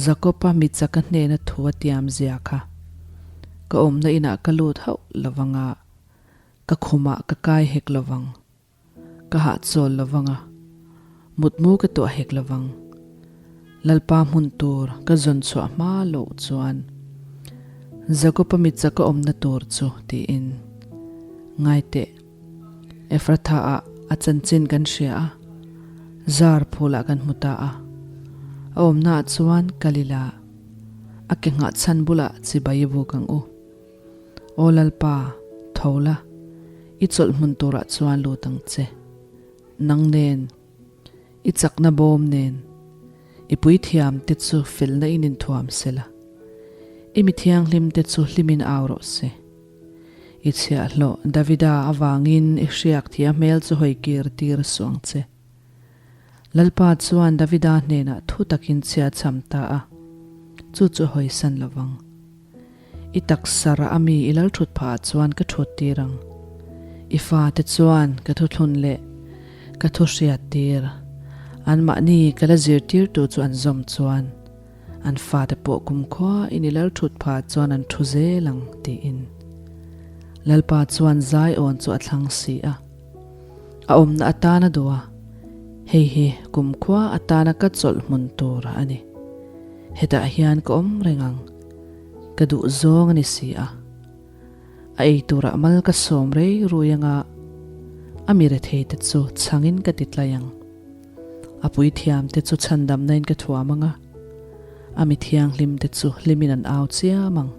Jakob-a mi chaka hnena thu a tiam zia kha. Ka awmna inah ka lut hauh lovang a, ka khumah ka kai hek lovang. Ka hahchawl lovang a, mutmu ka tuah hek lovang. Lalpa hmun tur ka zawn chhuah hma loh chuan Jakob-a mi chaka awmna tur chu tiin ngaiteh. Ephratha-ah a chanchin kan hria a, zar phulah kan hmu ta a. A awmnaah chuan kal ila, a ke nghah chhan bulah chibai i buk ang u. Aw Lalpa, tho la, i chawlh hmun turah chuan lut ang che. Nang nen, i chakna bawm nen, i puithiam te chu felna in inthuam sela, i mi thianghlim te chu hlimin au rawh se. I chhiahhlawh Davida avangin i hriak thih a hmel chu hawi kir tir suh ang che. Lalpa chuan Davida hnenah thu takin chhia chham ta a, chu chu a hawisan lo vang. I taksa rah a mi i lal thut phah ah chuan ka thut tir ang. I fate chuan ka thuthlun leh ka thu hriat tir. Anmahni ka la zirtirtu chu an zawm chuan An fate pawh kumkhua in i lal thut phah chuan an thu zel ang, tiin. Lalpa chuan Zion chu a thlang si a. A awmna atana duh a, hei hi kumkhua atana ka chawlh hmun tur a ni. Hetah hian ka awm reng ang, ka duh zawng a ni si a. A ei turah mal ka sawm rei rui anga a mi retheite chu chhangin ka ti tlai ang. A puithiamte chu chhandamna in ka thuam ang a, a mi thianghlimte chu hlimin an au chiam ang.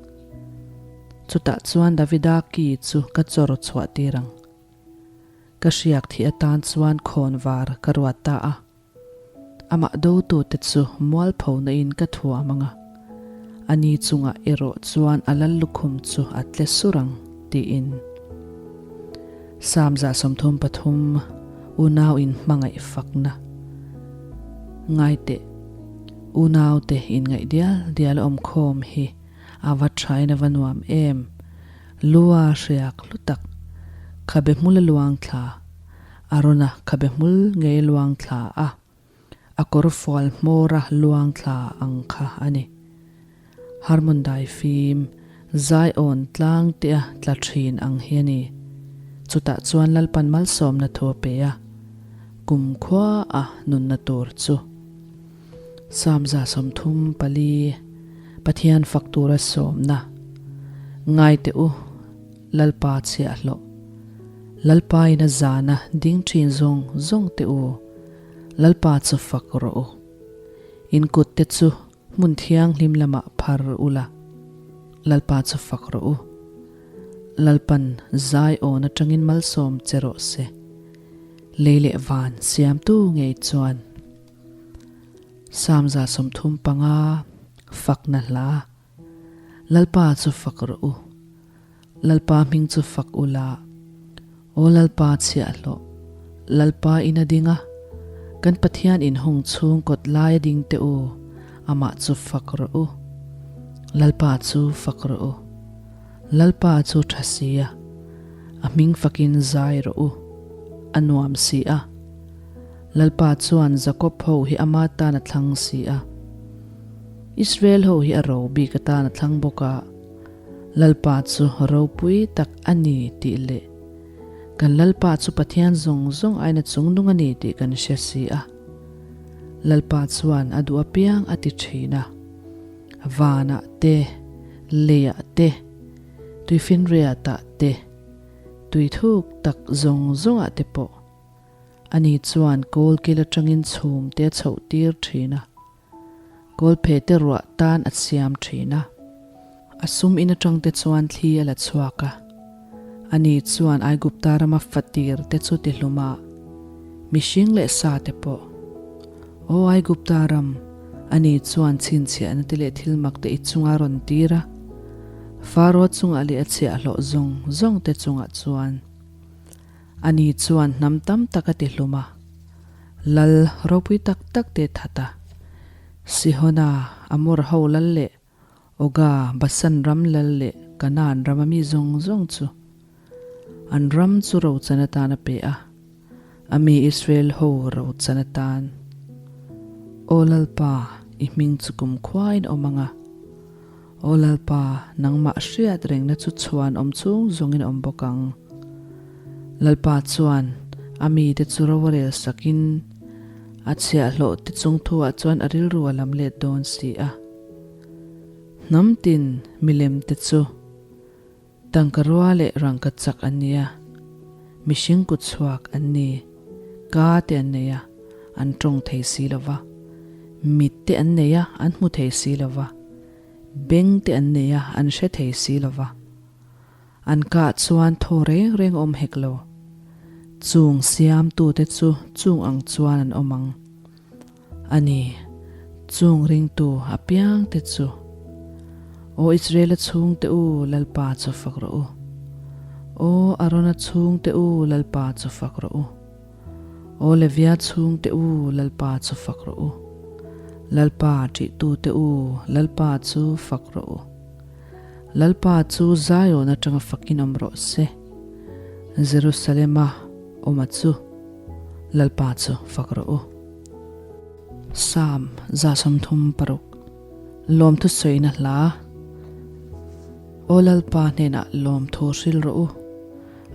Chutah chuan Davida ki chu ka chawr chhuah tir ang. Ka hriak thih atan chuan khawnvar ka ruat ta a, amah dotute chu mualphona in ka thuam ang a, ani chungah erawh chuan a lal lukhum chu a tle sur ang, tiin. Psalm 33, Unau in hmangaih fakna. Ngaiteh, unaute inngaih dial dial a awm khawm hi a va thain a va nuam em. Lua hriak hlu tak, khabe hmul a luang thla, Arona khabe hmul ngei a luang thla a, a kawr fual hmawra luang thla ang kha a ni. Harmon daifim, Zion tlang tea tla thin ang hi a ni. Chutah chuan Lalpan malsawmna thu a pe a, kumkhua a nunna tur chu. Psalm 34, Pathian fak tura sawmna, Ngai teh u, Lalpa chhiahhlawh. Lalpa in a zana ding thin zawng zawng teh u, Lalpa chu fak rawh u. In kut te chu hmun thianghlim lamah phar ula, Lalpa chu fak rawh u. Lalpan zai awn atangin malsawm che rawh se. Lei leh van siamtu ngei chuan. Psalm 35, Fakna hla. Lalpa chu fak rawh u. Lalpa hming chu fak ula, Aw Lalpa chhiahhlawh, Lalpa in a ding a, Kan Pathian inhung chhung kawt laia ding teh u, amah chu fak rawh u. Lalpa chu fak rawh u. Lalpa chu tha si a, a hming fakin zai rawh u, a nuam si a. Lalpa chuan Jakob ho hi ama tan a thlang si a. Israel ho hi a ro bik atan a thlang bawk a. Lalpa chu ropui tak a ni tih leh kan Lalpa chu Pathian zawng zawng aina chungnung a ni tih kan hre si a. Lalpa chuan a duh apiang a ti thin a. Vanah te, leiah te, tuifinriatah te, tui thuk tak zawng zawngah te pawh ani chuan kawlkil atangin chhum te a chhoh tir thin a. Kawlphe te ruah tan a siam thin a. A sum in atang te chuan thli a la chhuak a. Ani chuan Aigupta rama fatir te chu ti hlum a, mihring leh sa te pawh. Aw Aigupta ram, ani chuan chhinchhiahna te leh thil mak te i chunga rawn tir a, Faro chungah leh a chhiahhlawh zawng zawng te chungah chuan. Ani chuan hnam tam tak a ti hlum a, lal ropui tak tak te that a, Sihona, Amor ho lal leh Oga, Basan ram lal leh Kanaan rama mi zawng zawng chu an ram chu rochan atan a pe a, a mi Israel ho rochan atan. Aw Lalpa, i hming chu kumkhuain awm ang a. Aw Lalpa, nangmah hriat rengna chu chhuan awm chhung zawngin awm bawk ang. Lalpa chuan a mite chu ro a rel sakin a chhiahhlawh te chung thuah chuan a rilru a lam let dawn si a. Hnam tin milem te chu tangka rua leh rangka chak an ni a, mihring kut chhuak an ni, ka te an nei a, an tawng thei si lo va, mit te an nei a, an hmu thei si lo va, beng te an nei a, an hre thei si lo va. An kah chuan thaw reng reng awm hek lo. Chung siamtute chu chung ang chuan an awm ang. A ni, chung ringtu apiangte chu. Aw Israela chhungte u, Lalpa chu fak rawh u. Aw Arona chhungte u, Lalpa chu fak rawh u. Aw Levia chhungte u, Lalpa chu fak rawh u. Lalpa ṭihtute u, Lalpa chu fak rawh u. Lalpa chu Zion aṭanga fakin awm rawh se. Jerusalema awma chu Lalpa chu fak rawh u. Psalm 36, Lawmthu sawina hla. Aw Lalpa hnenah lawmthu hril rawh u.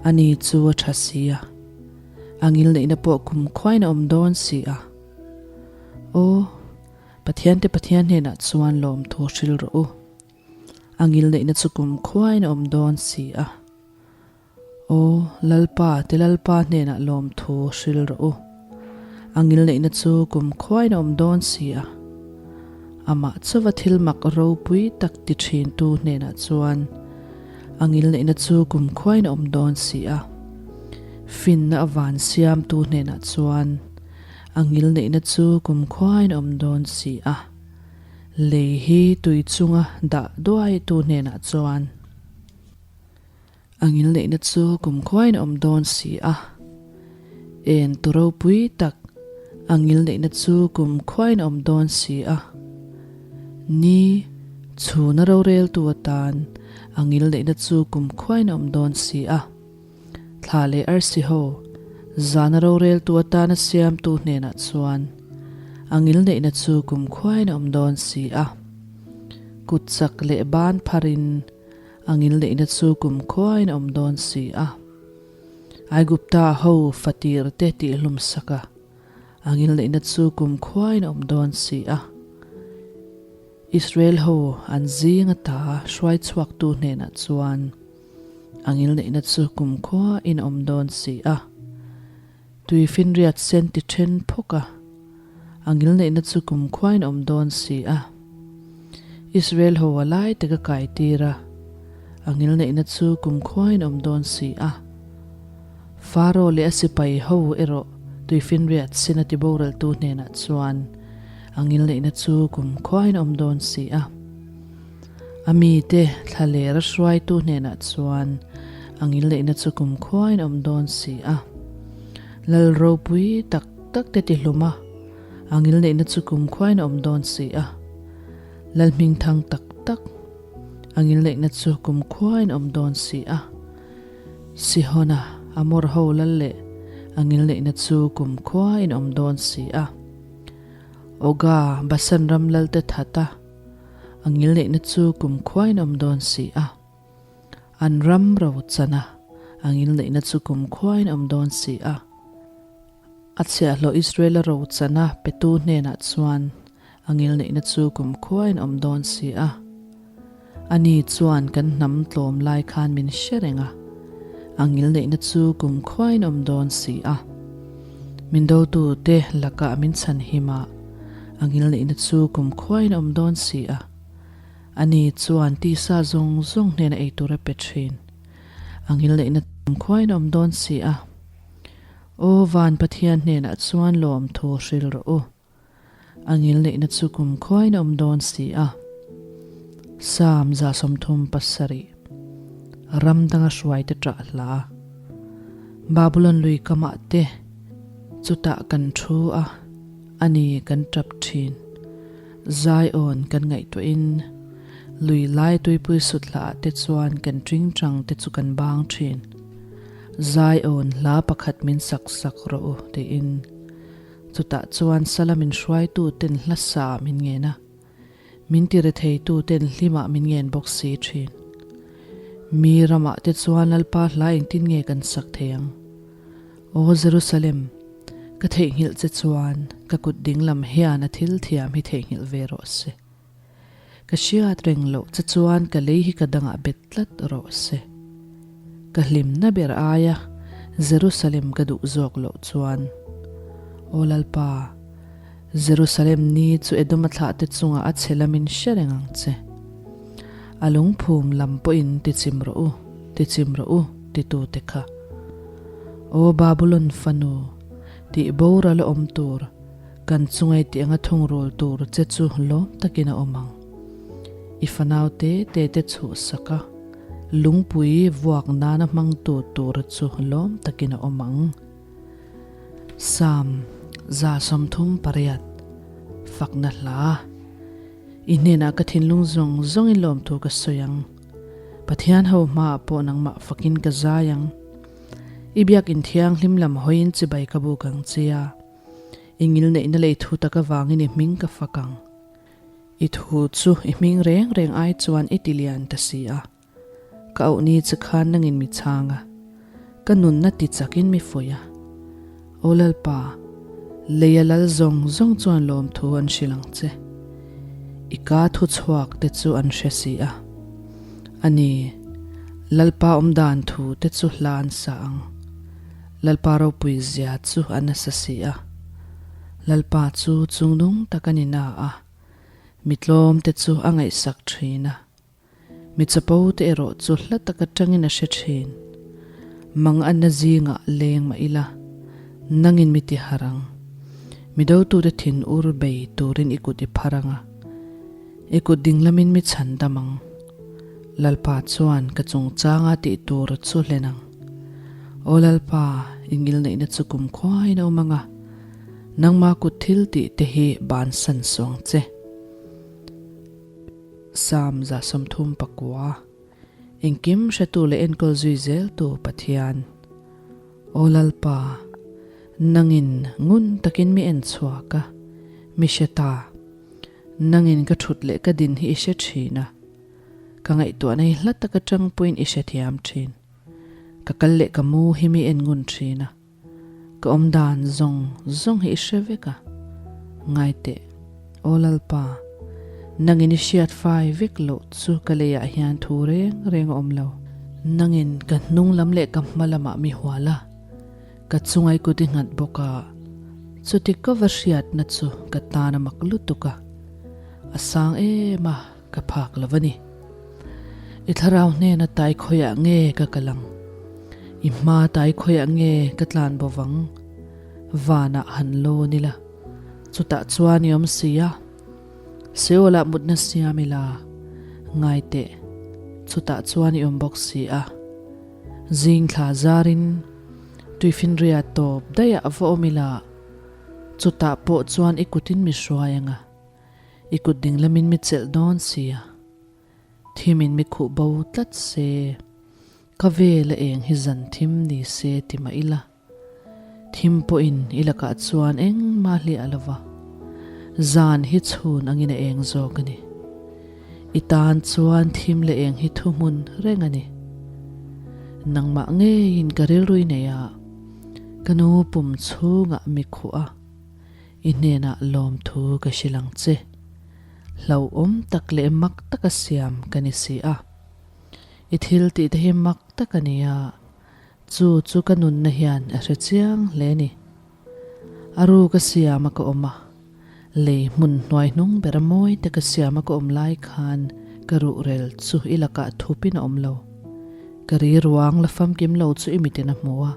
Ani chu a tha si a, a ngilneihna pawh kum khuain a awm dawn si a. Aw, Pathiante Pathian hnenah chuan lawmthu hril rawh u. A ngilneihna chu kum khuain a awm dawn si a. Aw, Lalpa, ti Lalpa hnenah lawmthu hril rawh u. A ngilneihna chu kum khuain a awm dawn si a. Amah chauva thil mak ropui tak ti thintu hnenah chuan a ngilneihna chu kum khuain a awm dawn si a. Finna a van siamtu hnenah chuan a ngilneihna chu kum khuain a awm dawn si a. Lei hi tui chunga dah duaitu hnenah chuan. A ngilneihna chu kumkhuain a awm dawn si a, en tu ropui tak a ngilneihna chu kumkhuain a awm dawn si a. Ni, chhuna roreltu atan a ngilneihna chu kumkhuain a awm dawn si a. Thla leh arsi ho, zana roreltu atana siamtu hnenah chuan a ngilneihna chu kumkhuain a awm dawn si a. Kut chak leh ban pharin A ngilneihna chu kum khuain a awm dawn si a. Aigupta ho fatir te tihhlum sak a, a ngilneihna chu kum khuain a awm dawn si a. Israel ho an zing ata hruai chhuaktu hnenah chuan a ngilneihna chu kum khuain a awm dawn si a. Tuifinriat sen ti then phawk a, a ngilneihna chu kumkhuain a awm dawn si a. Israel ho a lai tak a kai tir a, a ngilneihna chu kumkhuain a awm dawn si a. Faro leh a sipai ho erawh tuifinriat sen a tiboraltu hnenah chuan a ngilneihna chu kumkhuain a awm dawn si a. A mite thlaler a hruaitu hnenah chuan a ngilneihna chu kumkhuain a awm dawn si a. Lal ropui tak tak te tihlum a, a ngilneihna chu kumkhuain a awm dawn si a. Lal hmingthang tak tak, a ngilneihna chu kumkhuain a awm dawn si a. Sihona, Amor ho lal leh a ngilneihna chu kumkhuain a awm dawn si a. Oga, Basan ram lalte that a, a ngilneihna chu kumkhuain a awm dawn si a. An ram ro chan a, a ngilneihna chu kumkhuain a awm dawn si a. A chhiahhlawh Israela ro chan a petu hnenah chuan a ngilneihna chu kumkhuain a awm dawn si a. Ani chuan kan hnam tlawm lai khan min hre reng a, a ngilneihna chu kumkhuain a awm dawn si a. Min dotute lakah min chhanhim a, a ngilneihna chu kumkhuain a awm dawn si a. Ani chuan tisa zawng zawng hnena ei tur a pe thin. A ngilneihna tum khuain a awm dawn si a. Aw van Pathian hnenah chuan lawm thu hril rawh u. A ngilneihna chu kum khuain a awm dawn si a. Psalm 37 Ram danga hruaite ṭah hla. Babulon lui kamah te chutah kan thu a, ani kan ṭap ṭhin. Zion kan ngaihtuahin lui lai tuipui sut hlaah te chuan kan ṭingṭang te chu kan bang ṭhin. Zion hla pakhat min sak sak rawh u tiin chutah chuan sala min hruaitu ten hla sa min ngen a, min tiretheitu ten hlimah min ngen bawk si ṭhin. Mi ramah te chuan Lalpa hla engtin nge kan sak thei ang? Aw Jerusalem! Ka theihnghilh che chuan ka kut dinglam hian a thil thiam hi theihnghilh ve rawh se. Ka hriat reng loh che chuan ka lei hi ka dangah bet tlat rawh se. Ka hlimna ber aia Jerusalem ka duh zawk loh chuan, Aw Lalpa, Jerusalem ni chu Edoma thlahte chungah a chhe lamin hre reng ang che. A lungphum lam pawhin tichim rawh u, tichim rawh u, titute kha. Aw Babulon fanu, tih boral a awm tur, kan chungai tih anga thungrul tur che chu lawm takin a awm ang. I fanau te te te chhuhsak a, lungpui vuak nana hmangtu tur chu lawm takin a awm ang. Psalm 38, Fakna Hla. I hnenah ka thinlung zawng zawngin lawmthu ka sawi ang. Pathian ho hmaah pawh nangmah fakin ka zai ang. I biakin thianghlim lam hawiin chibai ka buk ang che a, i ngilneihna lei thu tak avangin i hming ka fak ang. I thu chu i hming reng reng ai chuan i ti lian ta si a, ka auh ni che khan nangin mi chhang a, ka nunna ti chakin mi fuih a. Aw Lalpa, leia lal zawng zawng chuan lawmthu an hrilh ang che. I ka thu chhuak te chu an hre si a. A ni, Lalpa awmdan thu te chu hla an sa ang. Lalpa ropui zia chu a nasa si a. Lalpa chu chungnung tak a ni na a, mi tlawm te chu a ngaihsak thin a. Mi chapo te erawh chu hla tak atangin a hre thin. Mang anna zingah leng mah ila, nangin mi ti harh ang. Mi dotute thin ur bei turin i kut i phar ang a, i kut dinglamin mi chhan dam ang. Lalpa chuan ka chungchanga tih tur chu hlen ang. Aw Lalpa, i ngilneihna chu kumkhuain a awm ang a, nangma kut thil tih te hi bansan suh ang che. Psalm 39, Engkim hretu leh enkawl zui zeltu Pathian. Aw Lalpa, nangin ngun takin mi en chhuak a, mi hre ta. Nangin ka thut leh ka din hi i hre thin a, ka ngaihtuahna hi hla taka tangpuiin i hrethiam thin. Ka kal leh ka mu hi mi en ngun thin a. Ka awm dan zawng zawng hi i hre vek a, ngai teh, Aw Lalpa, nangin i hriat fai vek loh chu ka leiah hian thu reng reng a awm lo. Nangin ka hnung lam leh ka hma lamah mi hual a, ka chungai kut i nghat bawk a, chuti ka va hriatna chu ka tan a mak lutuk a, a sang em a, ka phak lo a ni. I thlarau hnena tai khawiah nge ka kal ang? I hma tai khawiah nge ka tlan bo vang? Vanah han lawn ila, chutah chuan i awm si a. Seolah mutna siam ila, ngai teh, chutah chuan i awm bawk si a. Zing thla zarin tuifinriat tawp daihah va awm ila. Chutah pawh chuan i kutin mi hruai anga, i kut dinglamin mi chelh dawn si a. Thimin mi khuh bo tlat se, ka vel a eng hi zan thim ni se ti mah ila. Thim pawhin i lakah chuan engmah hliah lo va, zan hi chhun angin a eng zawk a ni. I tan chuan thim leh eng hi thuhmun reng a ni. Nangmah ngeiin ka rilru i nei a, ka nu pum chhungah mi khuh a, i hnenah lawmthu ka hrilh ang che. Hlauhawm tak leh mak taka siam ka ni si a. I thil tih te hi mak tak a ni a, Chu chu ka nunna hian a hre chiang hle ni. A ru ka siam a ka awm a, lei hmun hnuai hnung ber a mawi te ka siam a ka awm lai khan ka ruhrel chu i lakah thupin a awm lo. Ka ri ruang la famkim lo chu i mitin a hmu a.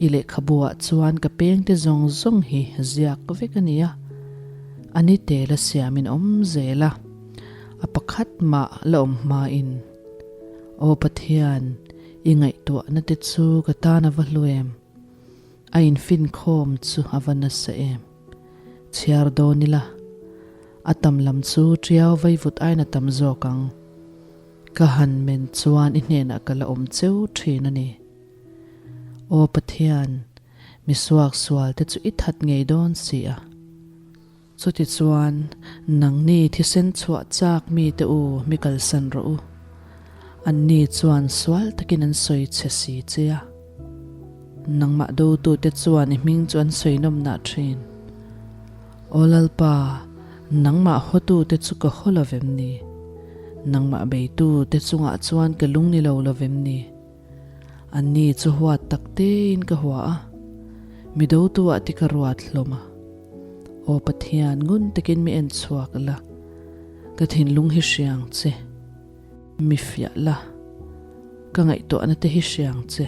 I lehkhabu ah chuan ka peng te zawng zawng hi ziak vek a ni a, a ni tel a siamin awm zel a, a pakhat mah la awm hmain. Aw Pathian, i ngaihtuahna te chu ka tan a va hlu em? A infinkhawm chu a va nasa em? Chhiar dawn ila, a tam lam chu ṭiau vaivut aiin a tam zawk ang. Ka han men chuan i hnenah ka la awm cheu ṭhin a ni. Aw Pathian, mi suaksual te chu i that ngei dawn si a. Chutichuan, nangni thisen chhuah chak mite u mi kalsan rawh u. Anni chuan sual takin an sawi che si che a. Nangmah dotute chuan i hming chu an sawi nawm nah thin. Aw Lalpa, nangmah hawtute chu ka haw lo vem ni? Nangmah beitute chungah chuan ka lung ni lo lo vem ni? Anni chu huat tak tein ka hua a, mi dotuah ti ka ruat hlawm a. Aw Pathian, ngun takin mi en chhuak la, ka thinlung hi hriang che, mi fiah la, ka ngaihtuahna te hi hriang che.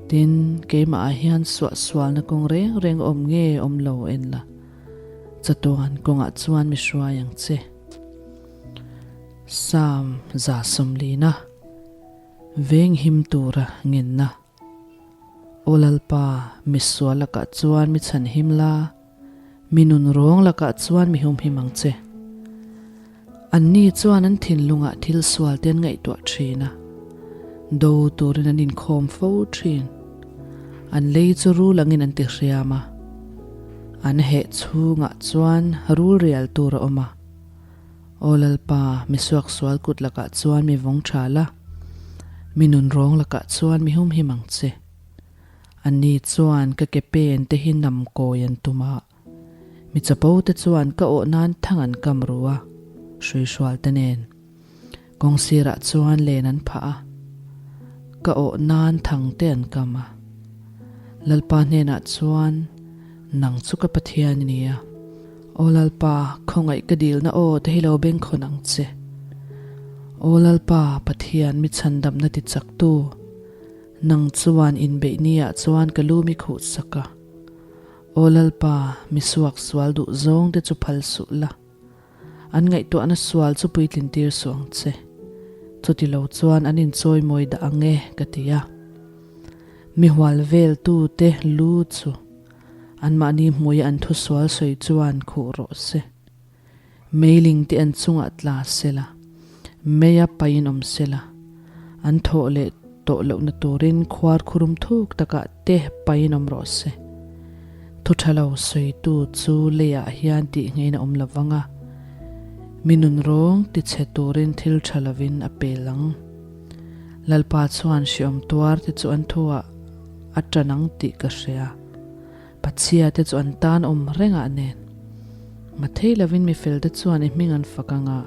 Tin, keimah ah hian suahsualna kawng reng reng awm nge awm lo en la, chatuan kawngah chuan mi hruai ang che. Psalm 140. Venghim tura ngenna. Aw Lalpa, mi sual lakah chuan mi chhanhim la, mi nun rawng lakah chuan mi humhim ang che. Anni chuan an thinlungah thil sual te an ngaihtuah thin a, do turin an inkhawm fo thin. An lei chu rul angin an tihriam a, an heh chhungah chuan rul rial tur a awm a. Aw Lalpa, mi suaksual kut lakah chuan mi vawng tha la, mi nunrawng lakah chuan mi humhim ang che. Anni chuan ka ke pen te hi nam kawi an tum a, mi chapo te chuan ka awh nan thang an kam ru a, hruihrual te nen kawng sirah chuan len an phah a, ka awh nan thang te an kam a. Lalpa hnenah chuan, Nang chu ka Pathian i ni a. Aw Lalpa, khawngaih ka dilna aw te hi lo bengkhawn ang che. Aw Lalpa, Pathian mi chhandamna ti chaktu, nang chuan inbeih niah chuan ka lu mi khuh sak a. Aw Lalpa, mi suak sual duh zawng te chu phal suh la. An ngaihtuahna sual chu puitlin tir suh ang che. Chuti lo chuan an inchawi mawi dah ang e, ka ti a. Mi hual vel tu te lu chu anmahni hmuia an thusual sawi chuan khuh rawh se. Meiling te an chungah tla sela, meia paiin awm sela, an thawh leh tawh lohna turin khuar khurum thuk takah te paiin awm rawh se. Thu tha lo sawitu chu leiah hian tih ngeiin a awm lo vang a, mi nunrawng tichhe turin thil tha lovin a pel ang. Lalpa chuan hriawm tuar te chu an thuah a tan ang tih ka hria. Pachhia te chu an tan awm rengah nen. Mathei lovin mi fel te chuan i hming an fak ang a,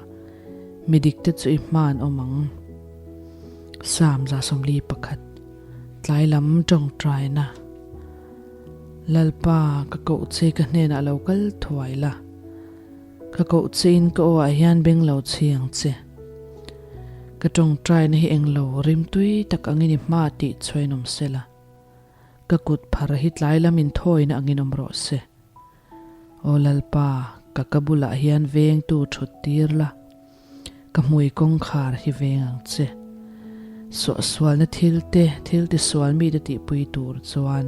mi dik te chu i hma an awm ang. Psalm 41, Tlai lam tawngtaina. Lalpa, ka koh che ka hnenah lo kal thuai la. Ka koh chein ka aw ah hian beng lo chhi ang che. Ka tawngtaina hi englo rimtui tak angin i hma tih chhuain awm sela. Ka kut phar hi tlai lam inthawina angin awm rawh se. Aw Lalpa, ka ka bulah hian vengtu thut tir la, ka hmui kawngkhar hi veng ang che. Suahsualna thil te, thil tisual mite tihpui tur chuan.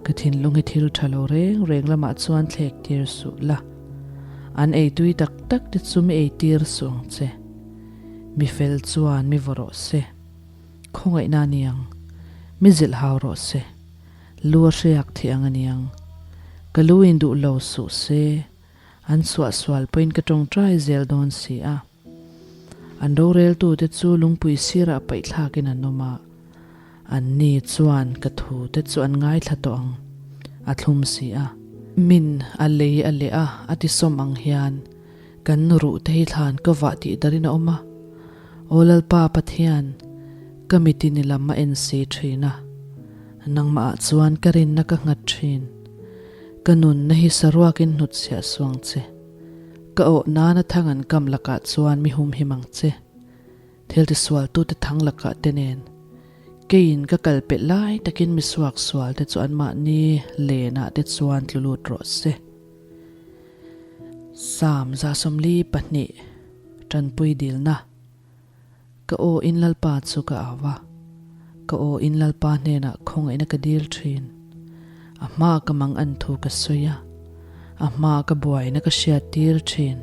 Ka thinlung hi thil tha lo reng reng lamah chuan thlek tir suh la. An ei tui tak tak te chu mi ei tir suh ang che. Mi fel chuan mi vaw rawh se. Khawngaihna a ni ang. Mi zilh hau rawh se. Lu a hriak thih ang a ni ang. Ka lu in duh lo suh se. An suahsual pawhin ka tawngtai zel dawn si a. An roreltute chu lungpui sirah paihthlakin an awm a, anni chuan ka thute chu an ngaithla tawh ang, a thlum si a. Min a lei a leh a, a ti sawm ang hian kan ruhte hi thlan ka vah tih darin a awm a. Aw Lalpa Pathian, ka mitin i lam a en si thin a, nangmahah chuan ka rinna ka nghat thin. Ka nunna hi saruakin hnutchhiah suang che. Ka awh nana thang an kam lakah chuan mi humhim ang che. Thil tisualtute thang lakah te nen. Keiin ka kal pelh lai takin mi suaksual te chu anmahni lenah te chuan tlu lut rawh se. Psalm 142, Tanpui dilna. Ka aw in Lalpa chu ka au a, ka aw in Lalpa hnenah khawngaihna ka dil thin. A hmaa ka mang an thu ka sawi a, a hmaa ka buaina ka hriat tir thin.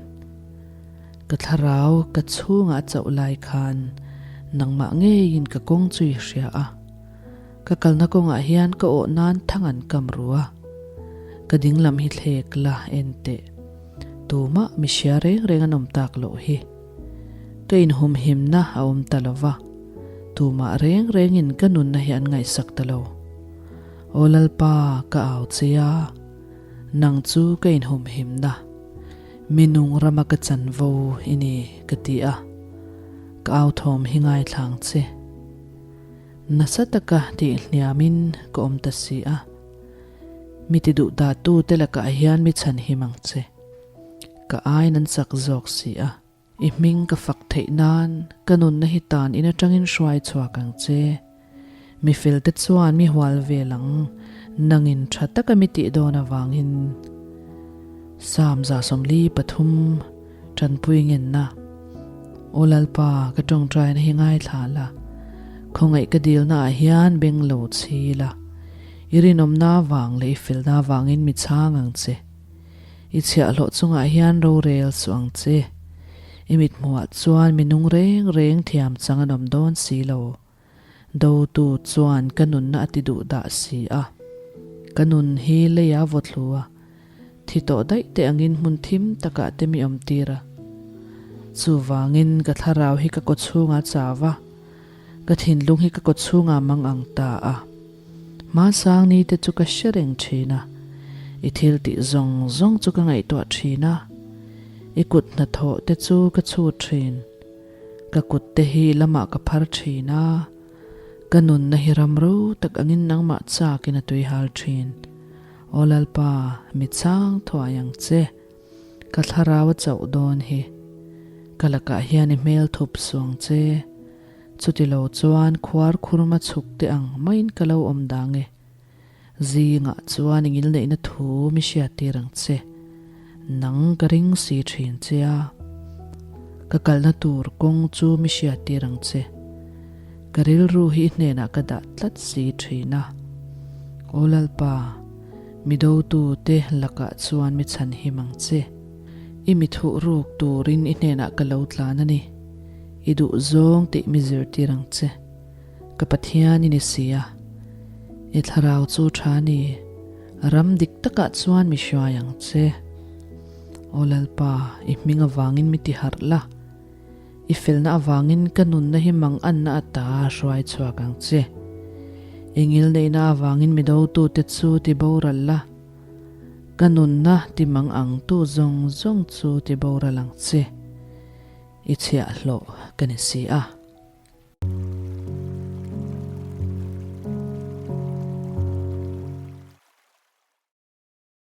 Ka thlarau ka chhungah a chauh lai khan nangmah ngeiin ka kawng chu i hria a, ka kalna kawngah hian ka awh nan thang an kam ru a, ka dinglam hi thlek la en teh. Tumah mi hria reng reng an awm tak loh hi. Ka inhumhimna a awm ta lo va, tumah reng rengin ka nunna hi an ngaihsak ta lo. Aw Lalpa, ka au che a, nang chu ka inhumhimna, mi nung rama ka chanvo i ni, ka ti a, ka au thawm hi ngaithlang che. Nasa taka tihhniamin ka awm ta si a, mi ti duh dahtu te lakah hian mi chhanhim ang che. Ka aiin an chak zawk si a. I hming ka fak theih nan ka nunna hi tan in atangin hruai chhuak ang che. Mi felte chuan mi hual vel ang, nangin tha taka mi tih dawn avangin. Psalm 143, Tanpui ngenna. Aw Lalpa, ka tawngtaina hi ngaithla la, khawngaih ka dilna ah hian beng lo chhi la, i rinawmna avang leh i felna avangin mi chhang ang che. I chhiahhlawh chungah hian rorel suh ang che. I mithmuhah chuan mi nung reng reng thiam chang an awm dawn si lo. Dotu chuan ka nunna a ti duh dah si a. Ka nun hi leia vaw thlu a, thi tawh daih te angin hmun thim takah te mi awm tir a. Chuvangin ka thlarau hi ka kawchhungah chau a, ka thinlung hi ka kawchhungah mang ang ta a. Hmasang ni te chu ka hre reng thin a, i thil tih zawng zawng chu ka ngaihtuah thin a, i kut hnathawh te chu ka chhut thin. Ka kut te hi lamah ka phar thin a, ka nunna hi ram ro tak angin nangmah chakin a tuihal thin. Aw Lalpa, mi chang thuai ang che, ka thlarau a chauh dawn hi. Ka lakah hian i hmel thup suh ang che. Chuti lo chuan khuar khurma chhuk te ang maiin ka lo awm dang e. Zingah chuan i ngilneihna thu mi hriattir ang che. Nang ka ring si thin che a. Ka kalna tur kawng chu mi hriattir ang che. Ka rilru hi i hnenah ka dah tlat si thin a. Aw Lalpa, mi dotu te lakah chuan mi chhanhim ang che. I mi thuh ruk turin i hnenah ka lo tlan a ni. I duh zawng tih mi zirtir ang che. Ka Pathian i ni si a. I thlarau chu tha ni. Ram dik takah chuan mi hruai ang che. Aw Lalpa, i hming avangin mi ti harh la. I felna avangin ka nunna hi mang anna ata hruai chhuak ang che. I ngilneihna avangin mi dotute chu ti boral la. Ka nunna ti mang ang tu zawng zawng chu ti boral ang che. I chhiahhlawh ka ni si a.